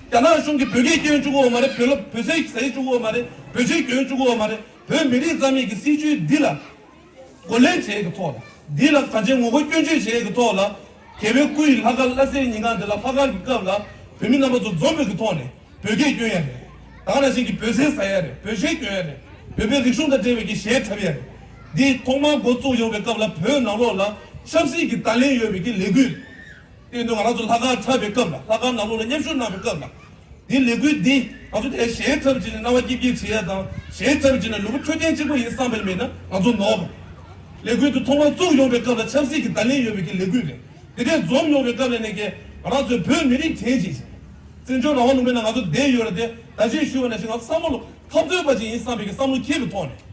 རྒྱ་ནག་གཞུང་གིས་བོད་སྐད་སྐྱོན་བཅུག་གི་ཡོད་མ་རེད། བོད་ལ་བོད་ཟས་ཟ་ཡས་བཅུག་གི་ཡོད་མ་རེད། བོད་ཆས་གྱོན་བཅུག་གི་ཡོད་མ་རེད། བོད་མི་རིགས་རྩ་མེད་ཀྱི་སྲིད་བྱུས་འདི་ལ་རྒོལ་ལན་བྱེད་ཀྱི་ཐོག་ལ། འདི་ལ་གང་ཅི་ངོ་རྒོལ་སྐྱོན་བརྗོད་བྱེད་ཀྱི་ཐོག་ལ། རྒྱལ་བའི་སྐུ་ཡི་ལྷག་དཀར་བླ་སེར་ཉིན་གང་འདི་ལ་ལྷག་དཀར་གྱི་སྐབས་ལ་བོད་མི་རྣམ་པ་ཚོ་འཛོམས་པའི་གི་ཐོག་ནས་བོད་སྐད་སྐྱོན་ཡ་རེད། ད་ག་ནང་བཞིན་གྱི་བོད་ཟས་ཟ་ཡ་རེད། བོད་གཞས་སྐྱོན་ཡ་རེད། བོད་པའི་རིག་གཞུང་དང་འབྲེལ་བའི་གི་གཞས་འཁྲབ་ཡ་རེད། འདི་ཐོག་མར་འགོ་བཙུགས་ཡོང་བའི་སྐབས་ལ་བོད་ནང་ལོགས་ལ་ཆབ་སྲིད་ཀྱི་བརྡ་ལན་ཡོད་པའི་གི་ལས་འགུལ། དེ་དུས་ང་རང་ཚོ་ལྷག་དཀར་འཁྲབ་པའི་སྐབས་ལ་ལྷག་དཀར་ནང་ལོགས་ལ་མཉམ་ཞུགས་གནང་བའི་སྐབས་ལ། འདི་ལས་འགུལ་འདི་ང་ཚོ་དེ་གཞས་འཁྲབ་བྱས་ནས་རྣ་བ་སྐྱིད་སྐྱིད་བྱེད་ཡ་དང་གཞས་འཁྲབ་བྱས་ནས་ལུས་པོ་འཕྲོད་བསྟེན་གཅིག་པ་ཡིན་བསམ་པ་མེད་ན་ང་ཚོ་ནོར། ལས་འགུལ་དེ་ཐོག་མར་བཙུགས་ཡོང་བའི་སྐབས་ལ་ཆབ་སྲིད་ཀྱི་བརྡ་ལན་ཡོད་པའི་གི་ལས་འགུལ་རེད། དེ་འདྲའི་འཛོམས་ཡོང་བའི་སྐབས་ལ་ནས་ཀྱི་ང་རང་ཚོའི་བོད་མི་རིགས་དྲན་བྱེད་ཅིང་། བཙན་བྱོལ་རང་དབང་ལུང་པའི་ནང་ང་ཚོ་བསྡད་ཡོད་རེད་དེ་ད་ཅིག་ཞུ་བ་ནང་བཞིན་ང་ཚོ་བསམ་བློ་འཐབ་རྩོད་པ་ཅིག་ཡིན་བསམ་པའི་གི་བསམ་བློ་འཁྱེར་བའི་ཐོག་ནས།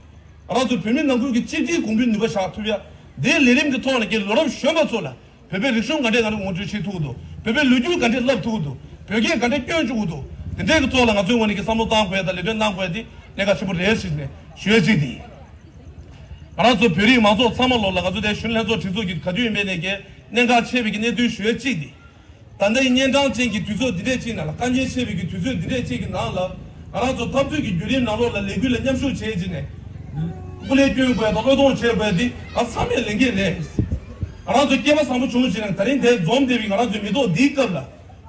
ང་རང་ཚོ་བོད་མི་ནང་ཁུལ་གྱི་གཅིག་སྒྲིལ་གོང་འཕེལ་ནུས་པ་བཞག་ཐུབ་ཡ། འདིའི་ལས་རིམ་གྱི་ཐོག་ནས་ཀྱི་ལོ་རབས་གཞོན་པ་ཚོ་ལ་བོད་པའི་རིག་གཞུང་ག་འདྲས་ང་ཚོས་ངོ་སྤྲོད་བྱེད་ཐུབ་ཀྱི་འདུག་བོད་པའི་ལོ་རྒྱུས་ག་འདྲས་བསླབ་ཐུབ་ཀྱི་འདུག་བོད་སྐད་ག་འདྲས་སྐྱོན་བཅུག་གི་འདུག་དེ་འདྲས་ཀྱི་ཐོག་ལ་ང་ཚོའི་ངོས་ནས་ཀྱི་བསམ་བློ་བཏང་དགོས་ཡ་དང་ལས་དོན་གནང་དགོས་ཡ་དེ་གནད་འགག་ཆེན་པོ་རེད་ཟེར་ནས་ཞུ་ཡ་གཅིག་དེ་ཡིན། ང་རང་ཚོ་བོད་རིགས་མང་ཚོགས་ཚང་མ་ལོག་ལ་ང་ཚོ་དེ་གཞོན་ནུ་ལྷན་ཚོགས་སྒྲིག་འཛུགས་ཀྱི་ག་དུས་ཡིན་པའི་ནས་ཀྱི་གནད་འགག་ཆེ་བའི་ཀྱི་གནད་དོན་ཞུ་ཡ་གཅིག་དེ། ད་ལྟའི་གཉན་འཕྲང་ཅན་གྱི་དུས་ཚོད་འདི་འདྲས་ཅིག་ནང་ལ་དཀའ་ངལ་ཆེ་བའི་གི་དུས་ཚོད་འདི་འདྲས་ཅིག་གི་ནང་ལ་ང་རང་ཚོ་འཐབ་རྩོད་ཀྱི་བརྒྱུད་རིམ་ནང་ལོགས་ལ་ལས་འགུལ་ལ་མཉམ་ཞུགས་བྱེད་ཅིག་ནས་སྐུ་ལས་སྐྱོན་དགོས་དང་བློས་གཏོང་བྱེད་དགོས་འདི་ང་ཚང་མས་ལས་འགན་རེད། ང་རང་ཚོ་སྐལ་བ་བཟང་པོ་བྱུང་ཅིག་ནས་ད་རིང་འདིར་འཛོམས་བསྡད་པའི་ང་རང་ཚོའི་མི་ཐོག་འདིའི་སྐབས་ལ་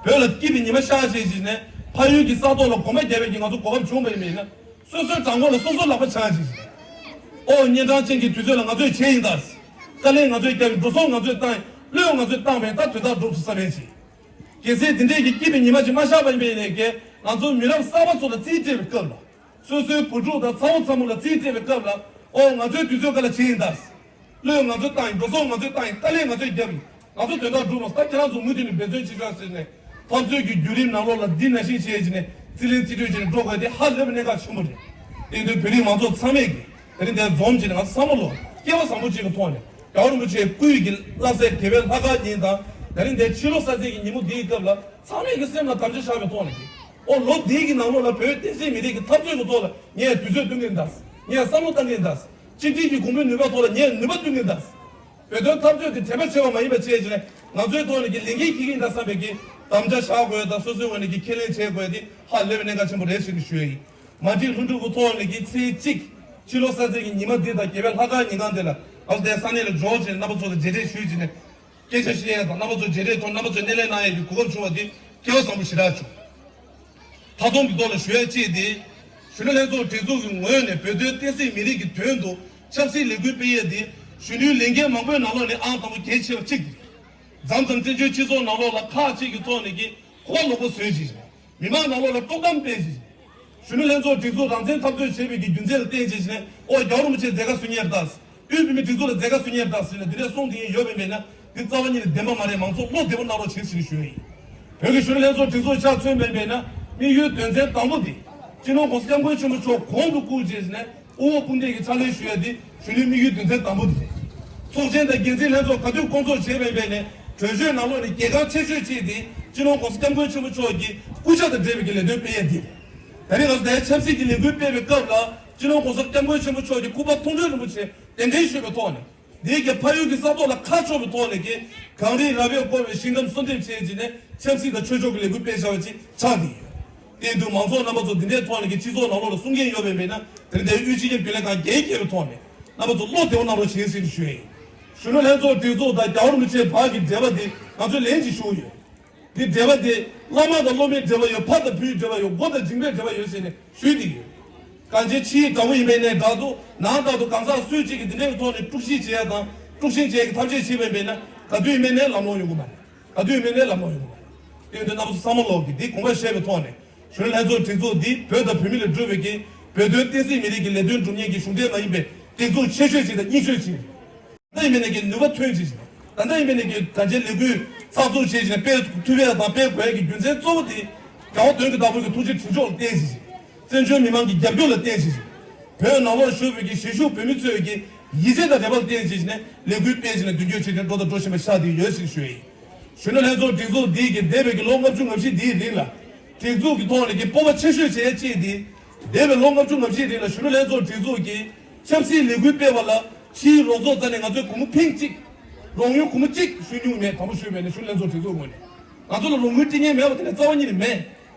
བོད་ལ་སྐྱིད་པའི་ཉི་མ་ཤར་བྱེད་ཅིག་ནས་ཕ་ཡུལ་གྱི་ས་ཐོག་ལ་གོམ་པ་རྒྱབ་པའི་གི་ང་ཚོ་གོ་སྐབས་བྱུང་བ་ཡིན་མིན་ན། སོ་སོའི་བྲང་ཁོག་ལ་སོ་སོ་ལག་པ་འཆང་ཞིག་ཨོ་གཉན་འཕྲང་ཅན་གྱི་དུས་ཚོད་ལ་ང་ཚོས་བྱས་ཡིན་ད། དཀའ་ལས་ང་ཚོས་བརྒྱབ་ཡིན། འགྲོ་སོང་ང་ཚོས་བཏང་ཡིན། བློས་ང་ཚོས་བཏང་བས་ད་དོན་དག་འགྲུབ་སོང་བསམ་པའི་ཞིག་གལ་སྲིད་དེ་འདྲས་ཀྱི་སྐྱིད་པའི་ཉི་མ་ཞིག་མ་ཤར་བ་ཡིན་པའི་ནས་ཀྱི་ང་ཚོ་མི་རབས་གསར་པ་ཚོ་ལ་རྩིས་སྤྲད་པའི་སྐབས་ལ་སོ་སོའི་བུ་ཕྲུག་དང་ཚ་བོ་ཚ་མོ་ལ་རྩིས་སྤྲད་པའི་སྐབས་ལ་ཨོ་ང་ཚོའི་དུས་ཚོད་ཁ་ལ་བྱས་ཡིན་ད། བློས་ང་ཚོས་བཏང་ཡིན། འགྲོ་སོང་ང་ཚོས་བཏང་ཡིན། དཀའ་ལས་ང་ཚོས་བརྒྱབ་ཡིན། ང་ཚོ་དོན་དག་སྒྲུབ་རོགས། ད་ཁྱེད་རང་ཚོ་མུ་མཐུད་ནས་འབད་བརྩོན་བྱེད་ཤོག་ཟེར་ནས་འཐབ་རྩོད་ཀྱི་བརྒྱུད་རིམ་ནང་ལོགས་ལ་འདི་ནང་བཞིན་བྱས་བྱས་ནས་རྩིས་ལེན་རྩིས་སྤྲོད་བྱས་ནས་འགྲོ་དགོས་དེ་ཧ་ལས་པའི་གནད་འགག་ཆེན་པོ་རེད། དེ་དུས་བོད་རིགས་མང་ཚོགས་ཚང་མས་ཀྱི་དེ་རིང་འདིར་འཛོམས་བྱས་ནས་ང་ཚོ་བསམ་བློ་ལོ་སྐལ་བ་བཟང་པོ་གཅིག་གི་ཐོག་ནས་རྒྱལ་བ་རིན་པོ་ཆེའི་སྐུ་ཡི་གི་བླ་སྲས་རྒྱལ་བའི་ལྷ་སྐར་ཉིན་དང་དེ་རིང་འདིར་ཕྱི་ལོ་གསར་ཚེས་ཀྱི་ཉིན་མོ་འདིའི་སྐབས་ལ་ཚང་མས་ཀྱི་སེམས་ལ་དམ་བཅའ་བཞག་པའི་ཐོག་ནས་ཀྱི་ཨོ་ལོ་འདིའི་གི་ནང་ལོགས་ལ་བོད་བསྟན་སྲིད་མི་རིགས་ཀྱི་འཐབ་རྩོད་ཀྱི་ཐོག་ལ་ངས་དུས་ཚོད་སྟོན་གྱི་ཡིན་ད། ངས་བསམ་བློ་བཏང་གི་ཡིན་ད། གཅིག་སྒྲིལ་གྱི་གོང་འཕེལ་ནུས་པ་ཐོག་ལ་ངས་ནུས་པ་བཏོན་གྱི་ཡིན་ད། བོད་དོན་འཐབ་རྩོད་དེ་དྲན་པ་ཆེ་བ་མ་ཡིན་པ་བྱས་བྱས་ནས་ང་ཚོའི་ཐོག་ནས་ཀྱི་ལས་འགན་འཁྱེར་གྱི་ཡིན་ད་བསམ་པའི་ཀྱི་དམ་བཅའ་བཞག་དགོས་དང་སོ་སོའི་ངོས་ནས་ཀྱི་ཁས་ལེན་བྱེད་དགོས་དེ་ཧ་ལས་པའི་གནད་འགག་ཆེན་པོ་རེད་ཟེར་ནས་ཞུ་ཡ་ཡིན། མ་བསྒྲིགས་ལྷུན་གྲུབ་ཀྱི་ཐོག་ནས་ཀྱི་ཚེས་གཅིག་ཕྱི་ལོ་གསར་ཚེས་ཀྱི་ཉི་མ་འདི་དང་རྒྱལ་བའི་ལྷག་དཀར་ཉིན་གང་དེ་ལ་ང་ཚོ་དེ་ས་གནས་ལ་འབྱོར་བྱས་ནས་རྣམ་པ་ཚོ་ལ་མཇལ་འཕྲད་ཞུས་བྱས་ནས། སྐད་ཆ་བཤད་ཡས་དང་རྣམ་པ་ཚོ་མཇལ་འཕྲད་ཐོག་རྣམ་པ་ཚོས་སྣེ་ལེན་གནང་ཡས་ཀྱི་གོ་སྐབས་བྱུང་བ་དེ་སྐལ་བ་བཟང་པོ་ཞེ་དྲག་བྱུང་། མཐའ་སྡོམ་གྱི་ཐོག་ལ་ཞུ་ཡས་གཅིག་དེ། གཞོན་ནུ་ལྷན་ཚོགས་སྒྲིག་འཛུགས་ཀྱི་ངོས་ནས་བོད་དོན་བསྟན་སྲིད་མི་རིགས་ཀྱི་དོན་དུ་ཆབ་སྲིད་ལས་འགུལ་སྤེལ་ཡས་དེ་གཞོན་ནུའི་ལས་འགན་མང་པོའི་ནང་ལོགས་ནས་ཨང་དང་པོ་གལ་ཆེ་བ་གཅིག་དེ་རེད། མཚམས་མཚམས་བཙན་བྱོལ་སྤྱི་ཚོགས་ནང་ལོགས་ལ་ཁག་ཅིག་གི་ཐོག་ནས་ཀྱི་གོ་བ་ལོག་པ་བཟོས་ཅིག་མི་མང་ནང་ལོགས་ལ་དཀྲོག་གཏམ་སྤེལ་ཅིག་གཞོན་ནུ་ལྷན་ཚོགས་སྒྲིག་འཛུགས་རང་བཙན་འཐབ་རྩོད་བྱེད་པའི་གི་རྒྱུ་མཚན་ལ་བརྟེན་བྱས་ནས་ཨོ་རྒྱལ་བ་རིན་པོ་ཆེ་མཛད་དཀའ་བསུ་མཁན་རེད་ད། དབུས་བོད་མིའི་སྒྲིག་འཛུགས་ལ་མཛད་དཀའ་བསུ་མཁན་རེད་ད་ཟེར་ནས་འདི་འདྲའི་གསུང་དེ་ཡིན་ཡོད་པ་ཡིན་པས་ན་འདི་རྩ་བ་ཉིད་ནས་བདེན་པ་མ་རེད། མང་ཚོགས་བློ་བདེ་པོ་གནང་རོགས་བྱེད་ཟེར་ནས་ཞུ་ཡ་ཡིན། བོད་ཀྱི་གཞོན་ནུ་ལྷན་ཚོགས་སྒྲིག་འཛུགས་ཆ་མཚོན་པ་ཡིན་པས་ན་དམིགས་ཡུལ་དོན་ཚན་དང་པོ་དེ་སྤྱི་ནོར་༸གོང་ས་༸སྐྱབས་མགོན་ཆེན་པོ་མཆོག་གོང་དུ་བཀུར་བྱས་ནས་དབུ་འོག་སྐུ་འདེད་ཀྱི་ཕྱག་ལས་ཞུ་ཡ་དེ་གཞོན་ནུའི་དམིགས་ཡུལ་དོན་ཚན་དང་པོ་དེ་རེད། ཚོགས་ཆེན་དང་འགན་འཛིན་ལྷན་ཚོགས་ག་དུས་བསྐོང་ཚོགས་བྱས་པ་ཡིན་པས་ནས་གྲོས་ཆོད་ནང་ལོགས་ནས་གལ་འགངས་ཆེ་ཤོས་གཅིག་དེ་སྤྱི་ནོར་༸གོང་ས་༸སྐྱབས་མགོན་ཆེན་པོ་མཆོག་གི་སྐུ་ཕྱྭ་དང་འབྲེལ་བའི་གི་ལས་དོན་སྤེལ་ཡ་དེ་རེད། ད་རེས་ང་ཚོ་ད་ཆབ་སྲིད་ཀྱི་ལས་འགུལ་སྤེལ་བའི་སྐབས་ལ་སྤྱི་ནོར་༸གོང་ས་༸སྐྱབས་མགོན་ཆེན་པོ་མཆོག་གི་སྐུ་པར་མཐོང་གྲོལ་རིན་པོ་ཆེ་གདན་འདྲེན་ཞུས་པའི་ཐོག་ནས་འདིའི་གི་ཕ་ཡུལ་གྱི་ས་ཐོག་ལ་ཁ་ཕྱོགས་པའི་ཐོག་ནས་ཀྱི་གངས་རི་ར་བས་བསྐོར་བའི་ཞིང་ཁམས་གསོལ་འདེབས་བྱས་རྗེས་ནས་ཆབ་སྲིད་དང་ཆོས་ཕྱོགས་ཀྱི་ལས་འགུལ་སྤེལ་བྱ་བ་ཅིག་ཆགས་བསྡད་ཡོད། དེ་ཡིན་དུས་མང་ཚོགས་རྣམ་པ་ཚོ་འདི་འདྲའི་ཐོག་ནས་ཀྱི་སྤྱི་ཚོགས་ནང་ལོགས་ལ་གསུང་མཁན་ཡོད་པ་ཡིན་པས་ན་དེ་རིང་འདིར་དབུས་སྤྱི་ཁྱབ་རྒྱུན་ལས་ཁང་འགན་འཁྱེར་བའི་ཐོག་ནས་རྣམ་པ་ཚོ་བློ་བདེ་པོ་གནང་རོགས་ཞེས་ཟེར་ནས་ཞུ་ཡ་ཡིན། གཞོན་ནུ་ལྷན་ཚོགས་སྒྲིག་འཛུགས་དང་རྒྱལ་བ་རིན་པོ་ཆེ་བར་གྱི་འབྲེལ་བ་དེ་ང་ཚོས་ལན་ཅིག་ཞུ་གི་ཡོད། འདི་འབྲེལ་བ་དེ་བླ་མ་དང་སློབ་མའི་འབྲེལ་བ་ཡོད། ཕ་དང་བུའི་འབྲེལ་བ་ཡོད། སྒོ་དང་འཇིགས་པའི་འབྲེལ་བ་ཡོད་ཟེར་ནས་ཞུས་ཏེ་ཡོད། གང་ཅི་ཕྱིའི་དགྲ་བོ་ཡིན་པའི་གནས་དག་ཏུ་ནང་དག་ཏུ་གང་ཟག་སུས་གཅིག་གིས་འདི་འདྲའི་ཐོག་ནས་དཀྲུག་ཤིང་བྱེད་ཡ་དང་དཀྲུག་ཤིང་བྱེད་ཡ་གི་ཐབས་ཤེས་བྱས་པ་ཡིན་པས་ན་ག་དུས་ཡིན་པའི་གནས་ལམ་ལྷོང་ཡོང་གི་མ་རེད། ག་དུས་ཡིན་པའི་གནས་ལམ་ལྷོང་ཡོང་གི་མ་རེད། དེ་ཡིན་དུས་རྣམ་པ་ཚོ་བསམ་བློ་ལོག་གིས་འདི་དགོངས་པ་བཞེས་པའི་ཐོག་ནས་གཞོན་ནུ་ལྷན་ཚོགས་སྒྲིག་འཛུགས་འདི་བོད་དང་བོད་མི་ལ་སྒྲུབ་པའི་གི་བོད་དོན་བསྟན་སྲིད་མི་རིགས་ཀྱི་ལས་དོན་སྒྲུབ་མཁན་གྱི་གཞུང་འབྲེལ་མ་ཡིན་པའི་སྒྲིག་འཛུགས་ཆེ་ཤོས་ཤིག་དང་རྙིང་ཤོས་ཤིག་ད་ལྟ་ཡིན་པའི་ནས་ཀྱི་ནུས་པ་ཐོན་ཅིག་ད་ལྟ་ཡིན་པའི་ནས་ཀྱི་གང་ཅི་ལས་འགུལ་ཚགས་ཚུད་བྱས་ཤིང་སྤེལ་ཐུབ་ཡས་དང་སྤེལ་དགོས་ཡས་ཀྱི་རྒྱུ་མཚན་གཙོ་བོ་དེ་རྒྱལ་བ་དོན་གྱི་བདག་པོ་གི་ཐུགས་རྗེ་དྲིན་མཆོག་ལ་བརྟེན་ཅིག་བཙན་བྱོལ་མི་མང་གི་རྒྱབ་སྐྱོར་ལ་བརྟེན་ཅིག་བོད་ནང་ལོགས་བཞུགས་པའི་གི་གཞིས་བཞུགས་བོད་མི་ཚོས་ཀྱི་ཡིད་ཆེས་དང་རེ་བ་ལ་བརྟེན་ཅིག་ནས་ལས་འགུལ་སྤེལ་ཅིག་ནས་མདུན་སྐྱོད་བྱས་ཏེ་འགྲོ་དང་འགྲོ་བཞིན་པ་ཤག་དེ་ཡོད་ཅིག་ཞུ་ཡིན། གཞོན་ནུ་ལྷན་ཚོགས་སྒྲིག་འཛུགས་འདིའི་གི་འདས་པའི་གི་ལོ་ལྔ་བཅུ་ང་བཞི་འདིའི་རིང་ལ་སྒྲིག་འཛུགས་ཀྱི་ཐོག་ནས་ཀྱི་སྤོབས་པ་ཆེ་ཤོས་བྱས་ཡས་གཅིག་དེ། འདས་པའི་ལོ་ལྔ་བཅུ་ང་བཞིའི་རིང་ལ་གཞོན་ནུ་ལྷན་ཚོགས་སྒྲིག་འཛུགས་ཀྱིས་ཆབ་སྲིད་ལས་འགུལ་སྤེལ་བ་ལ་ཕྱིའི་རོགས་ཚོགས་རྩ་ནས་ང་ཚོས་སྒོར་མོ་ཕིང་གཅིག་རོགས་ཡོང་སྒོར་མོ་གཅིག་ཞུ་མྱོང་མེད། དྲང་པོ་ཞུས་པ་ཡིན་ན་གཞོན་ནུ་ལྷན་ཚོགས་སྒྲིག་འཛུགས་ངོས་ནས་ང་ཚོ་ལ་རོགས་དངུལ་སྤྲད་མཁན་མེད་པ་དེ་ནས་རྩ་བ་ཉིད་ནས་མེད།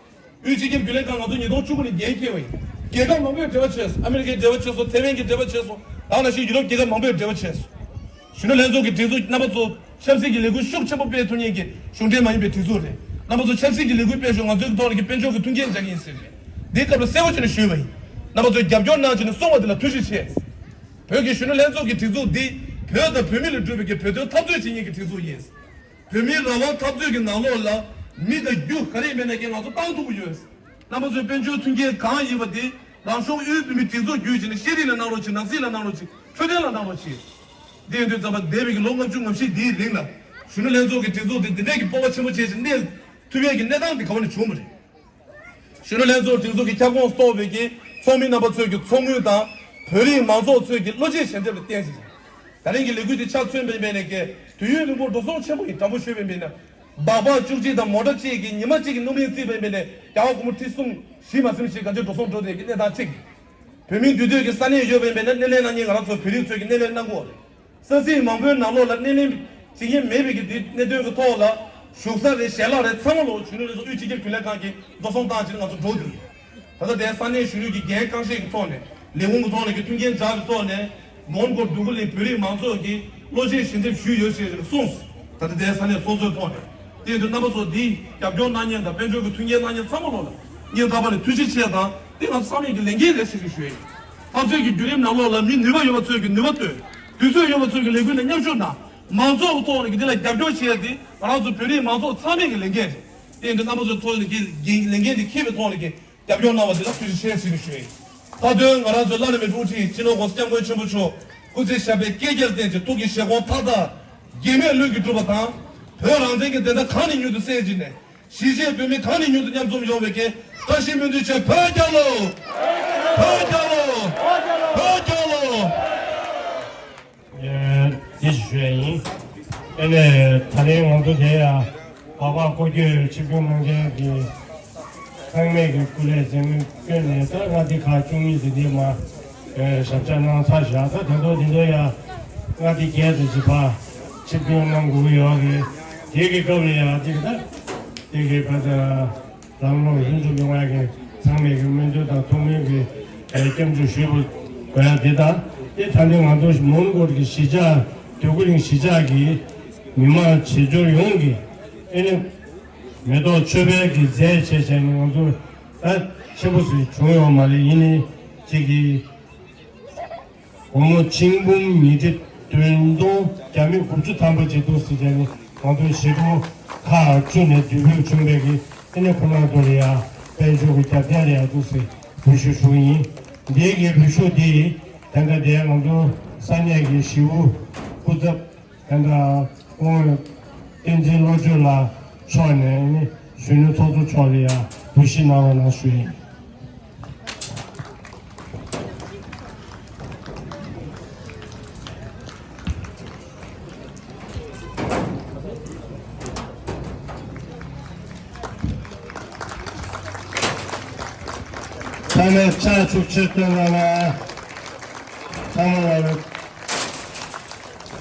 དབུས་སྤྱི་ཁྱབ་རྒྱུན་ལས་ཁང་ང་ཚོ་ཉིས་སྟོང་བཅུ་དགུ་ནས་འགན་འཁྱེར་བ་ཡིན། རྒྱལ་ཁབ་མང་པོས་འབྲེལ་བ་བྱས་སོང་། ཨ་མི་རི་ཀས་འབྲེལ་བ་བྱས་སོང་། ཐའེ་ཝན་གྱིས་འབྲེལ་བ་བྱས་སོང་། ད་ག་ནང་བཞིན་ཡུ་རོབ་རྒྱལ་ཁབ་མང་པོས་འབྲེལ་བ་བྱས་སོང་། གཞོན་ནུ་ལྷན་ཚོགས་ཀྱི་སྒྲིག་འཛུགས་རྣམ་པ་ཚོ་ཆབ་སྲིད་ཀྱི་ལས་འགུལ་ཤུགས་ཆེན་པོ་སྤེལ་ཐུབ་མཁན་གྱི་གཞུང་འབྲེལ་མ་ཡིན་པའི་སྒྲིག་འཛུགས་རེད། རྣམ་པ་ཚོ་ཆབ་སྲིད་ཀྱི་ལས་འགུལ་སྤེལ་ཞོར་ང་ཚོའི་ཐོག་ནས་ཀྱི་དཔལ་འབྱོར་གྱི་མཐུན་རྐྱེན་སྦྱར་གྱི་ཡིན་ཟེར་ནས་འདིའི་སྐབས་ལ་གསལ་པོ་བྱས་ནས་ཞུས་པ་ཡིན། རྣམ་པ་ཚོས་རྒྱབ་སྐྱོར་གནང་བྱས་ནས་གསུངས་པ་དེ་ལ་ཐུགས་རྗེ་ཆེ། བོད་ཀྱི་གཞོན་ནུ་ལྷན་ཚོགས་ཀྱི་སྒྲིག་འཛུགས་འདི་བོད་དང་བོད་མི་ལ་སྒྲུབ་པའི་གི་བོད་དོན་འཐབ་རྩོད་བྱེད་མཁན་གྱི་སྒྲིག་འཛུགས་ཡིན། བོད་མིའི་རང་དབང་འཐབ་རྩོད་ཀྱི་ནང་ལོགས་ལ་མི་དང་རྒྱུ་ག་རེ་མེད་ན་ཀྱང་ང་ཚོ་བཏང་ཐུབ་ཀྱི་ཡོད། རྣམ་པ་ཚོས་དཔལ་འབྱོར་མཐུན་རྐྱེན་གང་ཡིན་པ་དེ་རང་གཞུང་དབུས་བོད་མིའི་སྒྲིག་འཛུགས་བརྒྱུད་བྱས་ནས་ཤེས་རིག་ལ་གནང་རོགས་གྱིས། ནང་སྲིད་ལ་གནང་རོགས་གྱིས། འཕྲོད་བསྟེན་ལ་གནང་རོགས་གྱིས། འདི་ཡིན་དུས་ཙམ་པ་འདས་པའི་གི་ལོ་ལྔ་བཅུ་ང་བཞི་འདིའི་རིང་ལ་གཞོན་ནུ་ལྷན་ཚོགས་ཀྱི་སྒྲིག་འཛུགས་དེ་འདི་འདྲས་ཀྱི་སྤོབས་པ་ཆེན་པོ་བྱས་ཤིང་གནས་ཐུབ་ཡས་ཀྱི་གནས་སྟངས་འདི་ག་བ་ནས་བྱུང་བ་རེད། གཞོན་ནུ་ལྷན་ཚོགས་སྒྲིག་འཛུགས་ཀྱི་ཁྱབ་ཁོངས་གཏོགས་པའི་གི་ཚོགས་མི་རྣམ་པ་ཚོས་ཀྱི་ཚོགས་དངུལ་དང་བོད་རིགས་མང་ཚོགས་ཚོས་ཀྱི་བློ་སྐྱེད་ཞལ་འདེབས་ལ་བརྟེན་ཞིང་། ད་རིང་གི་ལས་འགུལ་འདི་ཆ་མཚོན་པའི་སྨན་ནས་ཀྱི་དུས་ཡུན་རིང་པོ་འགྲོ་སོང་ཆེན་པོ་ཡིན། དྲང་པོ་ཞུས་པའི་སྨན་ན། སྦག་སྦག་བཅུ་གཅིག་དང་མོ་ཊ་གཅིག་གི་ཉི་མ་གཅིག་གི་སྣུམ་རིན་རྩིས་པའི་སྨན་ནས་རྒྱ་བ་སྒོར་མོ་ཁྲི་གསུམ་བཞི་མ་ཟིན་ཞིག་ག་ཚོད་འགྲོ་སོང་འགྲོ་བསྡད་ཀྱི་གནས་སྟངས་གཅིག་བོད་མིའི་འདུས་སྡོད་ཀྱི་ས་གནས་ཡོད་པའི་སྨན་ན་སྣེ་ལེན་གནང་མཁན་ང་རང་ཚོ་བོད་རིགས་ཚོས་ཀྱི་སྣེ་ལེན་གནང་གི་ཡོད་རེད། ས་ཚིགས་མང་པོའི་ནང་ལོགས་ལ་སྣེ་ལེན་བྱེད་མཁན་མེད་པའི་གི་དེ་གནད་དོན་གྱི་ཐོག་ལ་བཞུགས་ས་རེད། ཞལ་ལག་རེད། ཚང་མ་ལོ་གཞོན་ནུ་ལྷན་ཚོགས་དབུས་སྤྱི་ཁྱབ་རྒྱུན་ལས་ཁང་གིས་འགྲོ་སོང་བཏང་བྱས་ནས་ང་ཚོ་འགྲོ་གི་ཡོད། ད་ལྟ་དེའི་ས་གནས་གཞོན་ནུ་གི་འགན་རྐང་བཞེས་ཀྱི་ཐོག་ནས་ལས་ཁུངས་ཀྱི་ཐོག་ནས་ཀྱི་མཐུན་རྐྱེན་སྦྱར་བའི་ཐོག་ནས་མོན་གྷོ་འདུ་ཁུ་གླིང་བོད་རིགས་མང་ཚོགས་ཀྱིས་བློ་སྐྱེད་ཞལ་འདེབས་ཞུས་ཡོད་ཞེས་གསུངས། ད་ལྟ་དེའི་ས་གནས་ཚོགས་གཙོའི་ཐོག་ནས་དེ་ཡིན་དུས་རྣམ་པ་ཚོ་འདིའི་རྒྱབ་སྐྱོར་གནང་མཁན་དང་དཔལ་འབྱོར་གྱི་མཐུན་རྐྱེན་གནང་མཁན་ཚང་མ་ལོ་ལ་སྙིང་ཐག་པ་ནས་ཐུགས་རྗེ་ཆེ་དང་། དེ་ང་ཚོ་ཚང་མས་ཀྱི་ལས་འགན་རེད་ཟེར་གྱི་ཞུ་ཡ་ཡིན། འཐབ་རྩོད་ཀྱི་བརྒྱུད་རིམ་ནང་ལོགས་ལ་མི་ནུས་པ་ཡོད་པ་ཚོས་ཀྱི་ནུས་པ་བཏོན། དུས་ཚོད་ཡོད་པ་ཚོས་ཀྱི་ལས་འགུལ་ལ་མཉམ་ཞུགས་གནང་། མང་ཚོགས་ཀྱི་ཐོག་ནས་ཀྱི་འདི་ལ་རྒྱབ་སྐྱོར་བྱེད་ཡ་དེ་ང་རང་ཚོ་བོད་རིགས་མང་ཚོགས་ཚང་མས་ཀྱི་ལས་འགན་རེད། དེ་ཡིན་དུས་རྣམ་པ་ཚོའི་ཐོག་ནས་ཀྱི་འགན་ལས་འགན་དེ་འཁྱེར་བའི་ཐོག་ནས་ཀྱི་རྒྱབ་སྐྱོར་གནང་བ་འདི་ལ་ཐུགས་རྗེ་ཆེ་ཟེར་ནས་ཞུ་ཡ་ཡིན། མཐའ་དོན་ང་རང་ཚོའི་བླ་ན་མེད་པའི་དབུ་ཁྲིད་སྤྱི་ནོར་༸གོང་ས་༸སྐྱབས་མགོན་ཆེན་པོ་མཆོག་སྐུ་ཚེ་ཞབས་པད་བསྐལ་བརྒྱར་བརྟན་ཅིང་ཐུགས་ཀྱི་བཞེད་དགོངས་མཐའ་དག་འགལ་མེད་ལྷུན་གྱིས་གྲུབ་པ་དང་། བོད་རང་བཙན་གྱི་བདེན་མཐའ་གང་ནས་མྱུར་དུ་གསལ་བྱས་ནས། གཞིས་བྱེས་བོད་མི་གང་ནས་མྱུར་དུ་མཉམ་འཛོམས་ཡོང་བའི་གི་བཀྲ་ཤིས་སྨོན་འདུན་ཆེད། བོད་རྒྱལ་ལོ། བོད་རྒྱལ་ལོ། བོད་རྒྱལ་ལོ། ཡ། དེ་ཞུ་ཡ་ཡིན། དེ་ནས་ད་རིང་ང་ཚོ་དེ་ཡ་སྦག་སྦག་སྐོར་སྐྱོད་ཆིབས་བསྒྱུར་གནང་མཁན་གྱི་ཚང་མས་ཀྱི་སྐུ་ལས་མཛད་སྒོ་བསྐྱོན་ནས། ད་མངའ་སྡེ་ཁག་བཅུ་གཉིས་དེ་འདི་མ་ཞབས་ཕྱི་གནང་ཚར་བཞག་ད་དེ་ཚོ་དེ་ཚོ་ཡ་མངའ་སྡེ་བརྒྱད་དང་བཞི་བར་ཆིབས་བསྒྱུར་གནང་དགོས་ཀྱི་ཡོད་རེད། དེ་གི་སྐབས་ལ་ཡ་དེ་གི་ད་དེ་གི་ཕ་ད་ལམ་ལྷོང་ལྷུན་གྲུབ་ཡོང་ཡག་གི་ཚང་མས་ཀྱི་སྨོན་འདུན་དང་ཐུགས་སྨོན་གྱི་སྐྱབས་འཇུག་ཞུ་དགོས་ཡ་དེ་དང་། དེ་ད་ནི་ང་ཚོ་མོན་གྷོ་གི་གཞིས་ཆགས་འདོད་རྒུ་གླིང་གཞིས་ཆགས་ཀྱི་མི་མང་བྱེས་འབྱོར་ཡོངས་ཀྱིས་ཨེ་ནི་མེ་ཏོག་མཆོད་པའི་གི་རྫས་བྱས་བྱས་ནས་ང་ཚོ་ད་ཆེན་པོ་ཞིག་བྱུང་ཡོད་མ་རེད། ཡིན་ནའི་གཅིག་གིས། སྒོར་མོ་ཆིག་འབུམ་ཉིས་ཁྲི་བདུན་སྟོང་བརྒྱ་མེད་དགུ་བཅུ་ཐམ་པ་ཅིག་འདུག་ཟེར་བྱས་ནས་ ང་ཚོ་ཞི་ཁྲོ་ཁག་བཅུ་ནས་འདུས་ཕུལ་བྱུང་བའི་གི་ཨ་ནི་ཁོ་རང་ཚོ་ལ་ཡང་དཔལ་འབྱོར་གྱི་རྒྱབ་རྟེན་ལ་ཡང་ཐུགས་སུ་འབུལ་ཞུ་ཞུ་གི་ཡིན། འདིའི་གི་འབུལ་ཞུ་འདི་ད་ལྟ་དེ་ང་ཚོ་ས་གནས་ཀྱི་ཞི་བོ་སྐུ་ཚབ་ད་ལྟ་ཁོང་བསྟན་འཛིན་བློ་གྲོས་ལགས་མཆོག་ནས་ཨ་ནི་གཞོན་ནུ་ཚོགས་གཙོ་མཆོག་ལ་ཡང་འབུལ་བཞེས་གནང་རོགས་གནང་ཞུ་ཡིན། ཚང་མས་ཕྱག་ཤུགས་ཆེ་བཏོན་གནང་། ཚང་མ་ལ་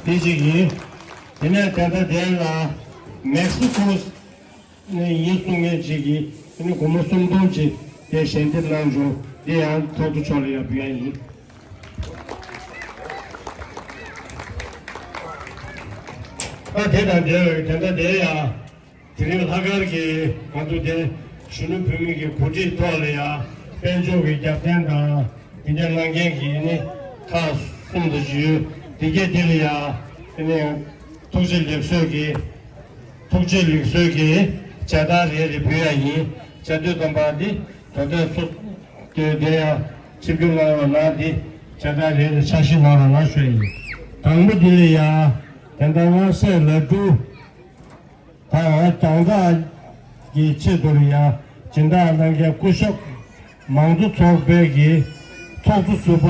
འདི་གཅིག་ཡིན། དེ་ནས་ད་ལྟ་དེ་ལ་མེག་སི་ཀོ་ནས་ཡིན་གསུང་མཁན་ཅིག་གིས་དེ་ནི་སྒོར་མོ་སུམ་སྟོང་ཅིག་དེ་ཞལ་འདེབས་གནང་བྱུང་། དེ་ཡང་ཚོགས་གཙོ་མཆོག་ལ་ཡང་འབུལ་ཡ་ཡིན། ཨ་དེ་དང་འབྲེལ་བའི་དེ་འདྲ་དེ་ཡང་དེ་རིང་ལྷག་དཀར་གྱི་ང་ཚོ་དེ་གཞོན་ནུ་བོད་མི་གི་གོ་སྒྲིག་ཐོག་ལ་ཡང་དཔལ་འབྱོར་གྱི་རྒྱབ་རྟེན་དང་དེ་འདྲ་གནང་མཁན་གྱི་ནི་ཁག་གསུམ་དུ་ཞུས། དེ་གས་དེ་ལ་ཡང་དེ་ནས་ཐུགས་རྗེ་ལེགས་གསོལ་གྱི་ཐུགས་རྗེ་ལེགས་གསོལ་གྱི་བྱ་བཏང་རེ་རེ་འབུལ་ཡ་ཡིན། བྱ་དུས་ཙམ་པ་འདི་ད་ལྟའི་སོ་དེ་དེ་ཡང་ཆིབས་བསྒྱུར་གནང་བ་ལ་འདི་བྱ་བཏང་རེ་རེ་ཕྱག་བཞེས་གནང་རོགས་གནང་ཞུ་ཡ་ཡིན། དང་པོ་འདི་ལ་ཡང་དེ་འདྲ་དབང་སྲས་ལ་སྤྲུལ། ད་རྒྱང་ཐག་གི་ཆེད་དུ་ཡང་སྦྱིན་བདག་གནང་མཁན་སྐུ་ཞབས་མང་གཙོ་ཚོགས་པའི་གི་ཚོགས་གཙོ་ཟུར་པ་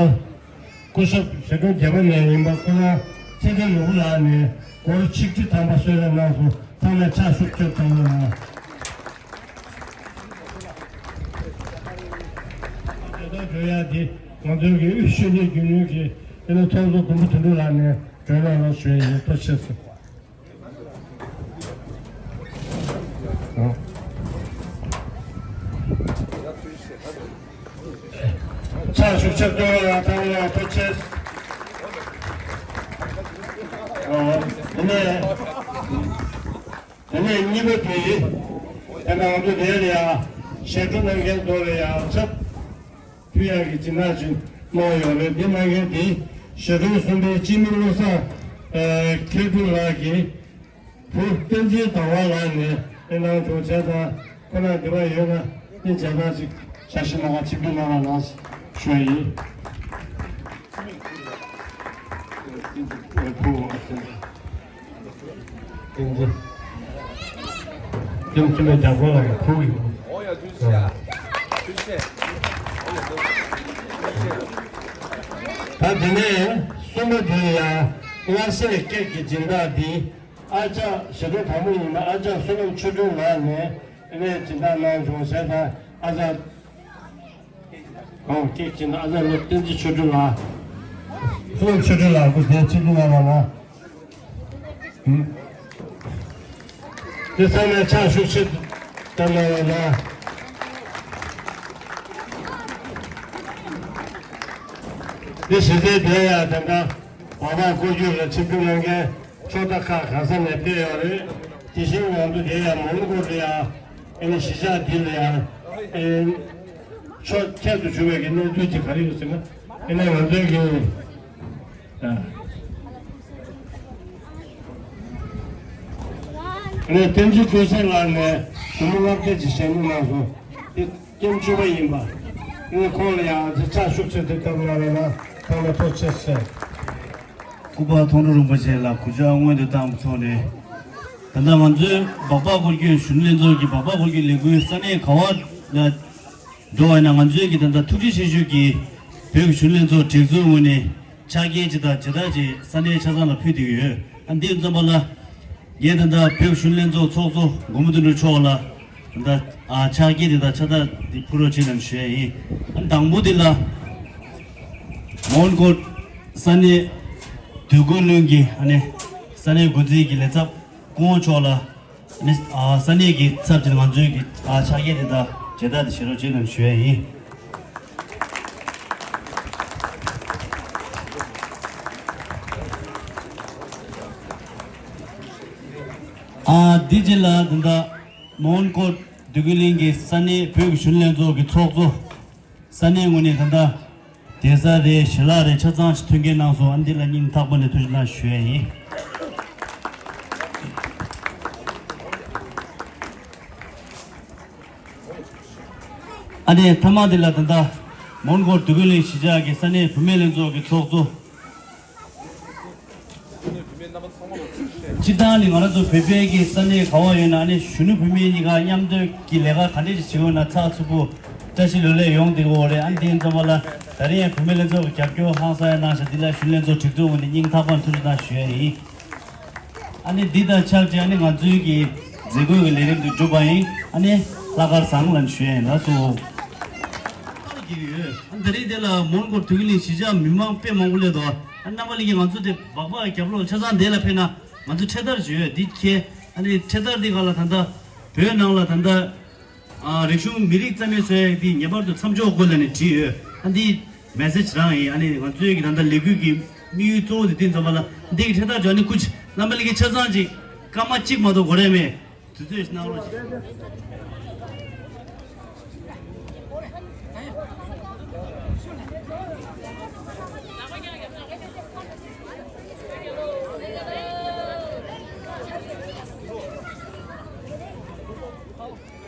སྐུ་ཞབས་ཞི་ཁྲོ་རྒྱལ་པོ་ནས་ཡིན་པ་ཁོ་རང་ཚེ་བརྟན་ནོར་བུ་ལགས་ནས་སྒོར་ཆིག་ཁྲི་ཐམ་པ་གསོལ་རས་གནང་སོང་། ཚང་མས་ཕྱག་ཤུགས་ཆེ་བཏང་རོགས་གནང་། དེ་ལྟར་བགྲོ་ཡག་འདི་ང་ཚོའི་གི་དབུས་གཞོན་ནུའི་རྒྱུན་ལས་ཀྱི་དེ་ནས་ཚོགས་གཙོ་མགོན་པོ་དོན་གྲུབ་ལགས་ནས་བགྲོ་གནང་རོགས་ཞུ་ཡ་ཡིན། ཐུགས་རྗེ་ཆེ། ཕྱག་ཤུགས་ཆེ་བཏོན་ཡ་ཐང་ཡ་ཐུགས་ཆེ། ཨོ། དེ་ནས་དེ་ནས་གཉིས་པ་དེ་དེ་ནང་དུ་དེ་ལ་ཡ་ཞལ་དྲུང་གནང་མཁན་ཚོ་ལ་ཡ་ཕྱག་ཕུལ་ཡག་གི་སྦྱིན་བདག་ཅིག་གནང་ཡོད་རེད། འདི་གནང་མཁན་དེ་ཞལ་དྲུང་གསུམ་པའི་སྤྱི་མི་བློ་བཟང་མཁས་གྲུབ་ལགས་ཀྱི་བུ་བསྟན་འཛིན་ཟླ་བ་ལགས་ནས་དེ་གནང་བྱུང་། བྱས་ཙང་ཁོ་རང་འདི་པར་ཡོད་ན་དེ་བྱས་ཙང་ཅིག་ཞལ་བཞེས་གནང་བ་ཆིབས་བསྒྱུར་གནང་བ་ལ་ཞུ་ཡ་ཡིན། བསྟན་འཛིན། བསྟན་འཛིན། བསྟན་འཛིན་ལ་རྒྱབ་སྐྱོར་ལ་ཕུག་ཡོད། ད་དེ་ནས་གསུམ་པ་དེ་ཡང་དབང་སྲས་སྐད་ཀྱི་སྦྱིན་བདག་འདི་ཨ་ཅག་ཞལ་དྲུང་དང་པོ་ཡིན་ན་ཨ་ཅག་བསོད་ནམས་ཆོས་སྒྲོན་ལགས་ནས་དེ་ནས་སྦྱིན་བདག་གནང་བྱུང་། བྱས་ཙང་ཨ་ཅག་ཨོ་སྐད་ཅིག་ན་ཨ་ཅག་བློ་བསྟན་འཛིན་ཆོས་སྒྲོན་ལགས། བསོད་ནམས་ཆོས་སྒྲོན་ལགས་སྐུ་ཚེ་ཆེ་འདུག་ལ་ལ་ལ། དེ་ཚང་མས་ཕྱག་ཤུགས་ཆེ་བཏང་གནང་བ་ལ། དེ་གཞི་རྩའི་དེ་ཡང་དེ་འདྲ་བར་པར་སྐོར་རྒྱུག་ལ་ཆིབས་བསྒྱུར་གནང་མཁན་ཕྱོགས་མཐའ་ཁག་གང་ས་ནས་ཕེབས་ཡོད་རེད། དེ་བཞིན་ང་ཚོ་དེ་ཡང་མོན་གྷོ་ལ་ཡང་ཨེ་ནི་གཞིས་ཆགས་འདི་ལ་ཡང་ཨེ་ཕྱོགས་ཁྱད་དུ་འཕགས་པའི་གི་གནས་ཚུལ་ཅིག་ག་རེ་ཡོད་ཟེར་ན། ཨེ་ནི་ང་ཚོའི་གི་ཨ་ནི་བསྟན་འཛིན་ཀུན་གསལ་ལགས་ནས་ཞུ་མོ་ལྔ་བརྒྱ་ཅིག་ཞལ་འདེབས་གནང་སོང་། དེ་ཀེམ་བཅུ་པ་ཡིན་པ། ཨེ་ནི་ཁོང་ལ་ཡང་ཕྱག་ཤུགས་ཆེ་དེ་བཏབ་གནང་རོགས་གནང་། ཐོག་མ་ཐུགས་རྗེ་ཆེ་ཟེར། སྐུ་པར་མཐོང་གྲོལ་རིན་པོ་ཆེ་ལ་གུས་ཕྱག་སྔོན་དུ་བཏང་བའི་ཐོག་ནས། ད་ལྟ་ང་ཚོའི་སྦག་སྦག་སྐོར་སྐྱོད་གཞོན་ནུ་ལྷན་ཚོགས་ཀྱི་སྦག་སྦག་སྐོར་སྐྱོད་ལས་འགུལ་ས་གནས་ག་བ་ལ་འགྲོ་བ་ཡིན་ན་ང་ཚོའི་གི་ད་ལྟ་ཐུགས་རྗེ་ཆེ་ཞུ་གི་བོད་ཀྱི་གཞོན་ནུ་ལྷན་ཚོགས་སྒྲིག་འཛུགས་ངོས་ནས་ཕྱག་འཁྱེར་ཅིག་དང་མཇལ་དར་ཅིག་ས་གནས་ཆ་ཚང་ལ་ཕུལ་བསྡད་ཀྱི་ཡོད། ཨ་འདི་ཙམ་པ་ལ། ངས་ད་ལྟ་བོད་གཞོན་ནུ་ལྷན་ཚོགས་ཚོགས་གཙོ་མགོན་པོ་དོན་གྲུབ་མཆོག་ལ་ད་ལྟ་ཨ་ཕྱག་འཁྱེར་དེ་དང་ཕྱག་རྟགས་དེ་ཕུལ་རོགས་བྱེད་དམ་ཞུ་ཡ་ཡིན། ཨ་དང་པོ་དེ་ལ་མོན་གྷོ་ས་གནས་དུས་འཁོར་གླིང་གི་ཨ་ནི་ས་གནས་འགོ་འཛིན་གྱི་ལས་ཚབ་སྐུ་ངོ་མཆོག་ལ་ཨ་ནི་ཨ་ས་གནས་ཀྱི་ཚབ་བྱས་ནས་ང་ཚོའི་གི་ཨ་ཕྱག་འཁྱེར་དེ་དང་མཇལ་དར་དེ་བཞེས་རོགས་བྱེད་དམ་ཞུ་ཡ་ཡིན། ཨ་འདི་རྗེས་ལ་ད་ལྟ་མོན་གྷོ་དུས་འཁོར་གླིང་གི་ས་གནས་བོད་ཀྱི་གཞོན་ནུ་ལྷན་ཚོགས་ཀྱི་ཚོགས་གཙོ་ས་གནས་ངོས་ནས་ད་ལྟ་གདན་ས་རེད། ཞལ་ལག་རེད། ཆ་ཚང་ཞིག་མཐུན་རྐྱེན་གནང་སོང་། ཨ་འདི་ལ་སྙིང་ཐག་པ་ནས་ཐུགས་རྗེ་གནང་ཞུ་ཡ་ཡིན། ཨ་ནེ་ཐ་མ་དེ་ལ་ད་ལྟ་མོན་གྷོ་འདོད་རྒུ་གླིང་གཞིས་ཆགས་ཀྱི་ས་གནས་བུད་མེད་ལྷན་ཚོགས་ཀྱི་ཚོགས་གཙོ། སྤྱིར་བཏང་ནི་ང་རང་ཚོ་བོད་པའི་གི་ས་གནས་ག་བ་ཡོད་ན་ཨ་ནེ་གཞོན་ནུ་བུད་མེད་གཉིས་ཀ་མཉམ་འདོན་གྱི་ལས་ཀ་ག་འདྲས་ཞིག་བྱེད་འོས་ན་ཚགས་ཚུད་པོ་བཀྲ་ཤིས་ལོ་ལེགས་ཡོང་བསྡད་ཀྱི་ཡོད་རེད། ཨ་ནེ་དེ་ཡིན་ཙམ་པ་ལ་ད་རེས་ཡང་བུད་མེད་ལྷན་ཚོགས་ཀྱི་རྒྱབ་སྐྱོར་ཧང་སང་ཡང་གནང་ཤག་འདི་ལ་གཞོན་ནུ་ལྷན་ཚོགས་སྒྲིག་འཛུགས་ངོས་ནས་སྙིང་ཐག་པ་ནས་ཐུགས་རྗེ་གནང་ཞུ་ཡ་ཡིན། ཨ་ནི་འདི་དང་ཆབས་ཅིག་ཨ་ནི་ང་ཚོའི་གི་མཛད་སྒོའི་གི་ལས་རིམ་དེ་གྲུབ་པ་ཡིན། ཨ་ནི་ལྷག་དཀར་བཟང་ལ་ཞུ་ཡ་ཡིན་ལགས་སོ། ཨ་ནི་གི་ཡོད། ཨ་ནི་ད་རེས་དེ་ལ་མོན་གྷོ་འདོད་རྒུ་གླིང་གཞིས་ཆགས་མི་མང་དཔེ་མང་པོ་སླེབས་འདུག་ཨ་ནི་རྣམ་པ་ལྷན་རྒྱས་ང་ཚོ་དེ་སྦག་སྦག་རྒྱབ་ལོགས་ཆ་ཚང་དེ་ལ་ཕེབས་ན་ང་ཚོ་འཕྲེད་དར་ཞུ་ཡོད་འདི་ཁྱེད། ཨ་ནི་འཕྲེད་དར་འདི་ག་ལ་ད་ལྟ་བོད་ནང་ལ་ད་ལྟ། ཨ། རིག་གཞུང་མི་རིགས་རྩ་མེད་བཟོ་ཡག་འདི་ངེས་པར་དུ་མཚམས་འཇོག་དགོས་ལབ་ནས་བྲིས་ཡོད། ཨ་འདི་མེ་སེ་ཇི་རང་ཡིན། ཨ་ནི་ང་ཚོའི་གི་ད་ལྟ་ལས་འགུལ་གྱི་དམིགས་ཡུལ་གཙོ་བོ་དེ་འདི་ཙམ་པ་ལ་འདི་གི་འཕྲེད་དར་འཇོག་ནི་སྐུ་མཁྱེན་རྣམ་པ་ལྷན་རྒྱས་ཆ་ཚང་ཅིག་སྐར་མ་གཅིག་མ་གཏོགས་འགོར་ཡ་མེད། དུས་ཚོད་གནང་རོགས་གྱིས།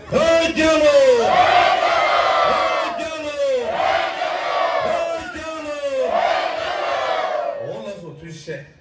བོད་རྒྱལ་ལོ། བོད་རྒྱལ་ལོ། བོད་རྒྱལ་ལོ། འོ་ལགས་སོ་ཐུགས་རྗེ་ཆེ།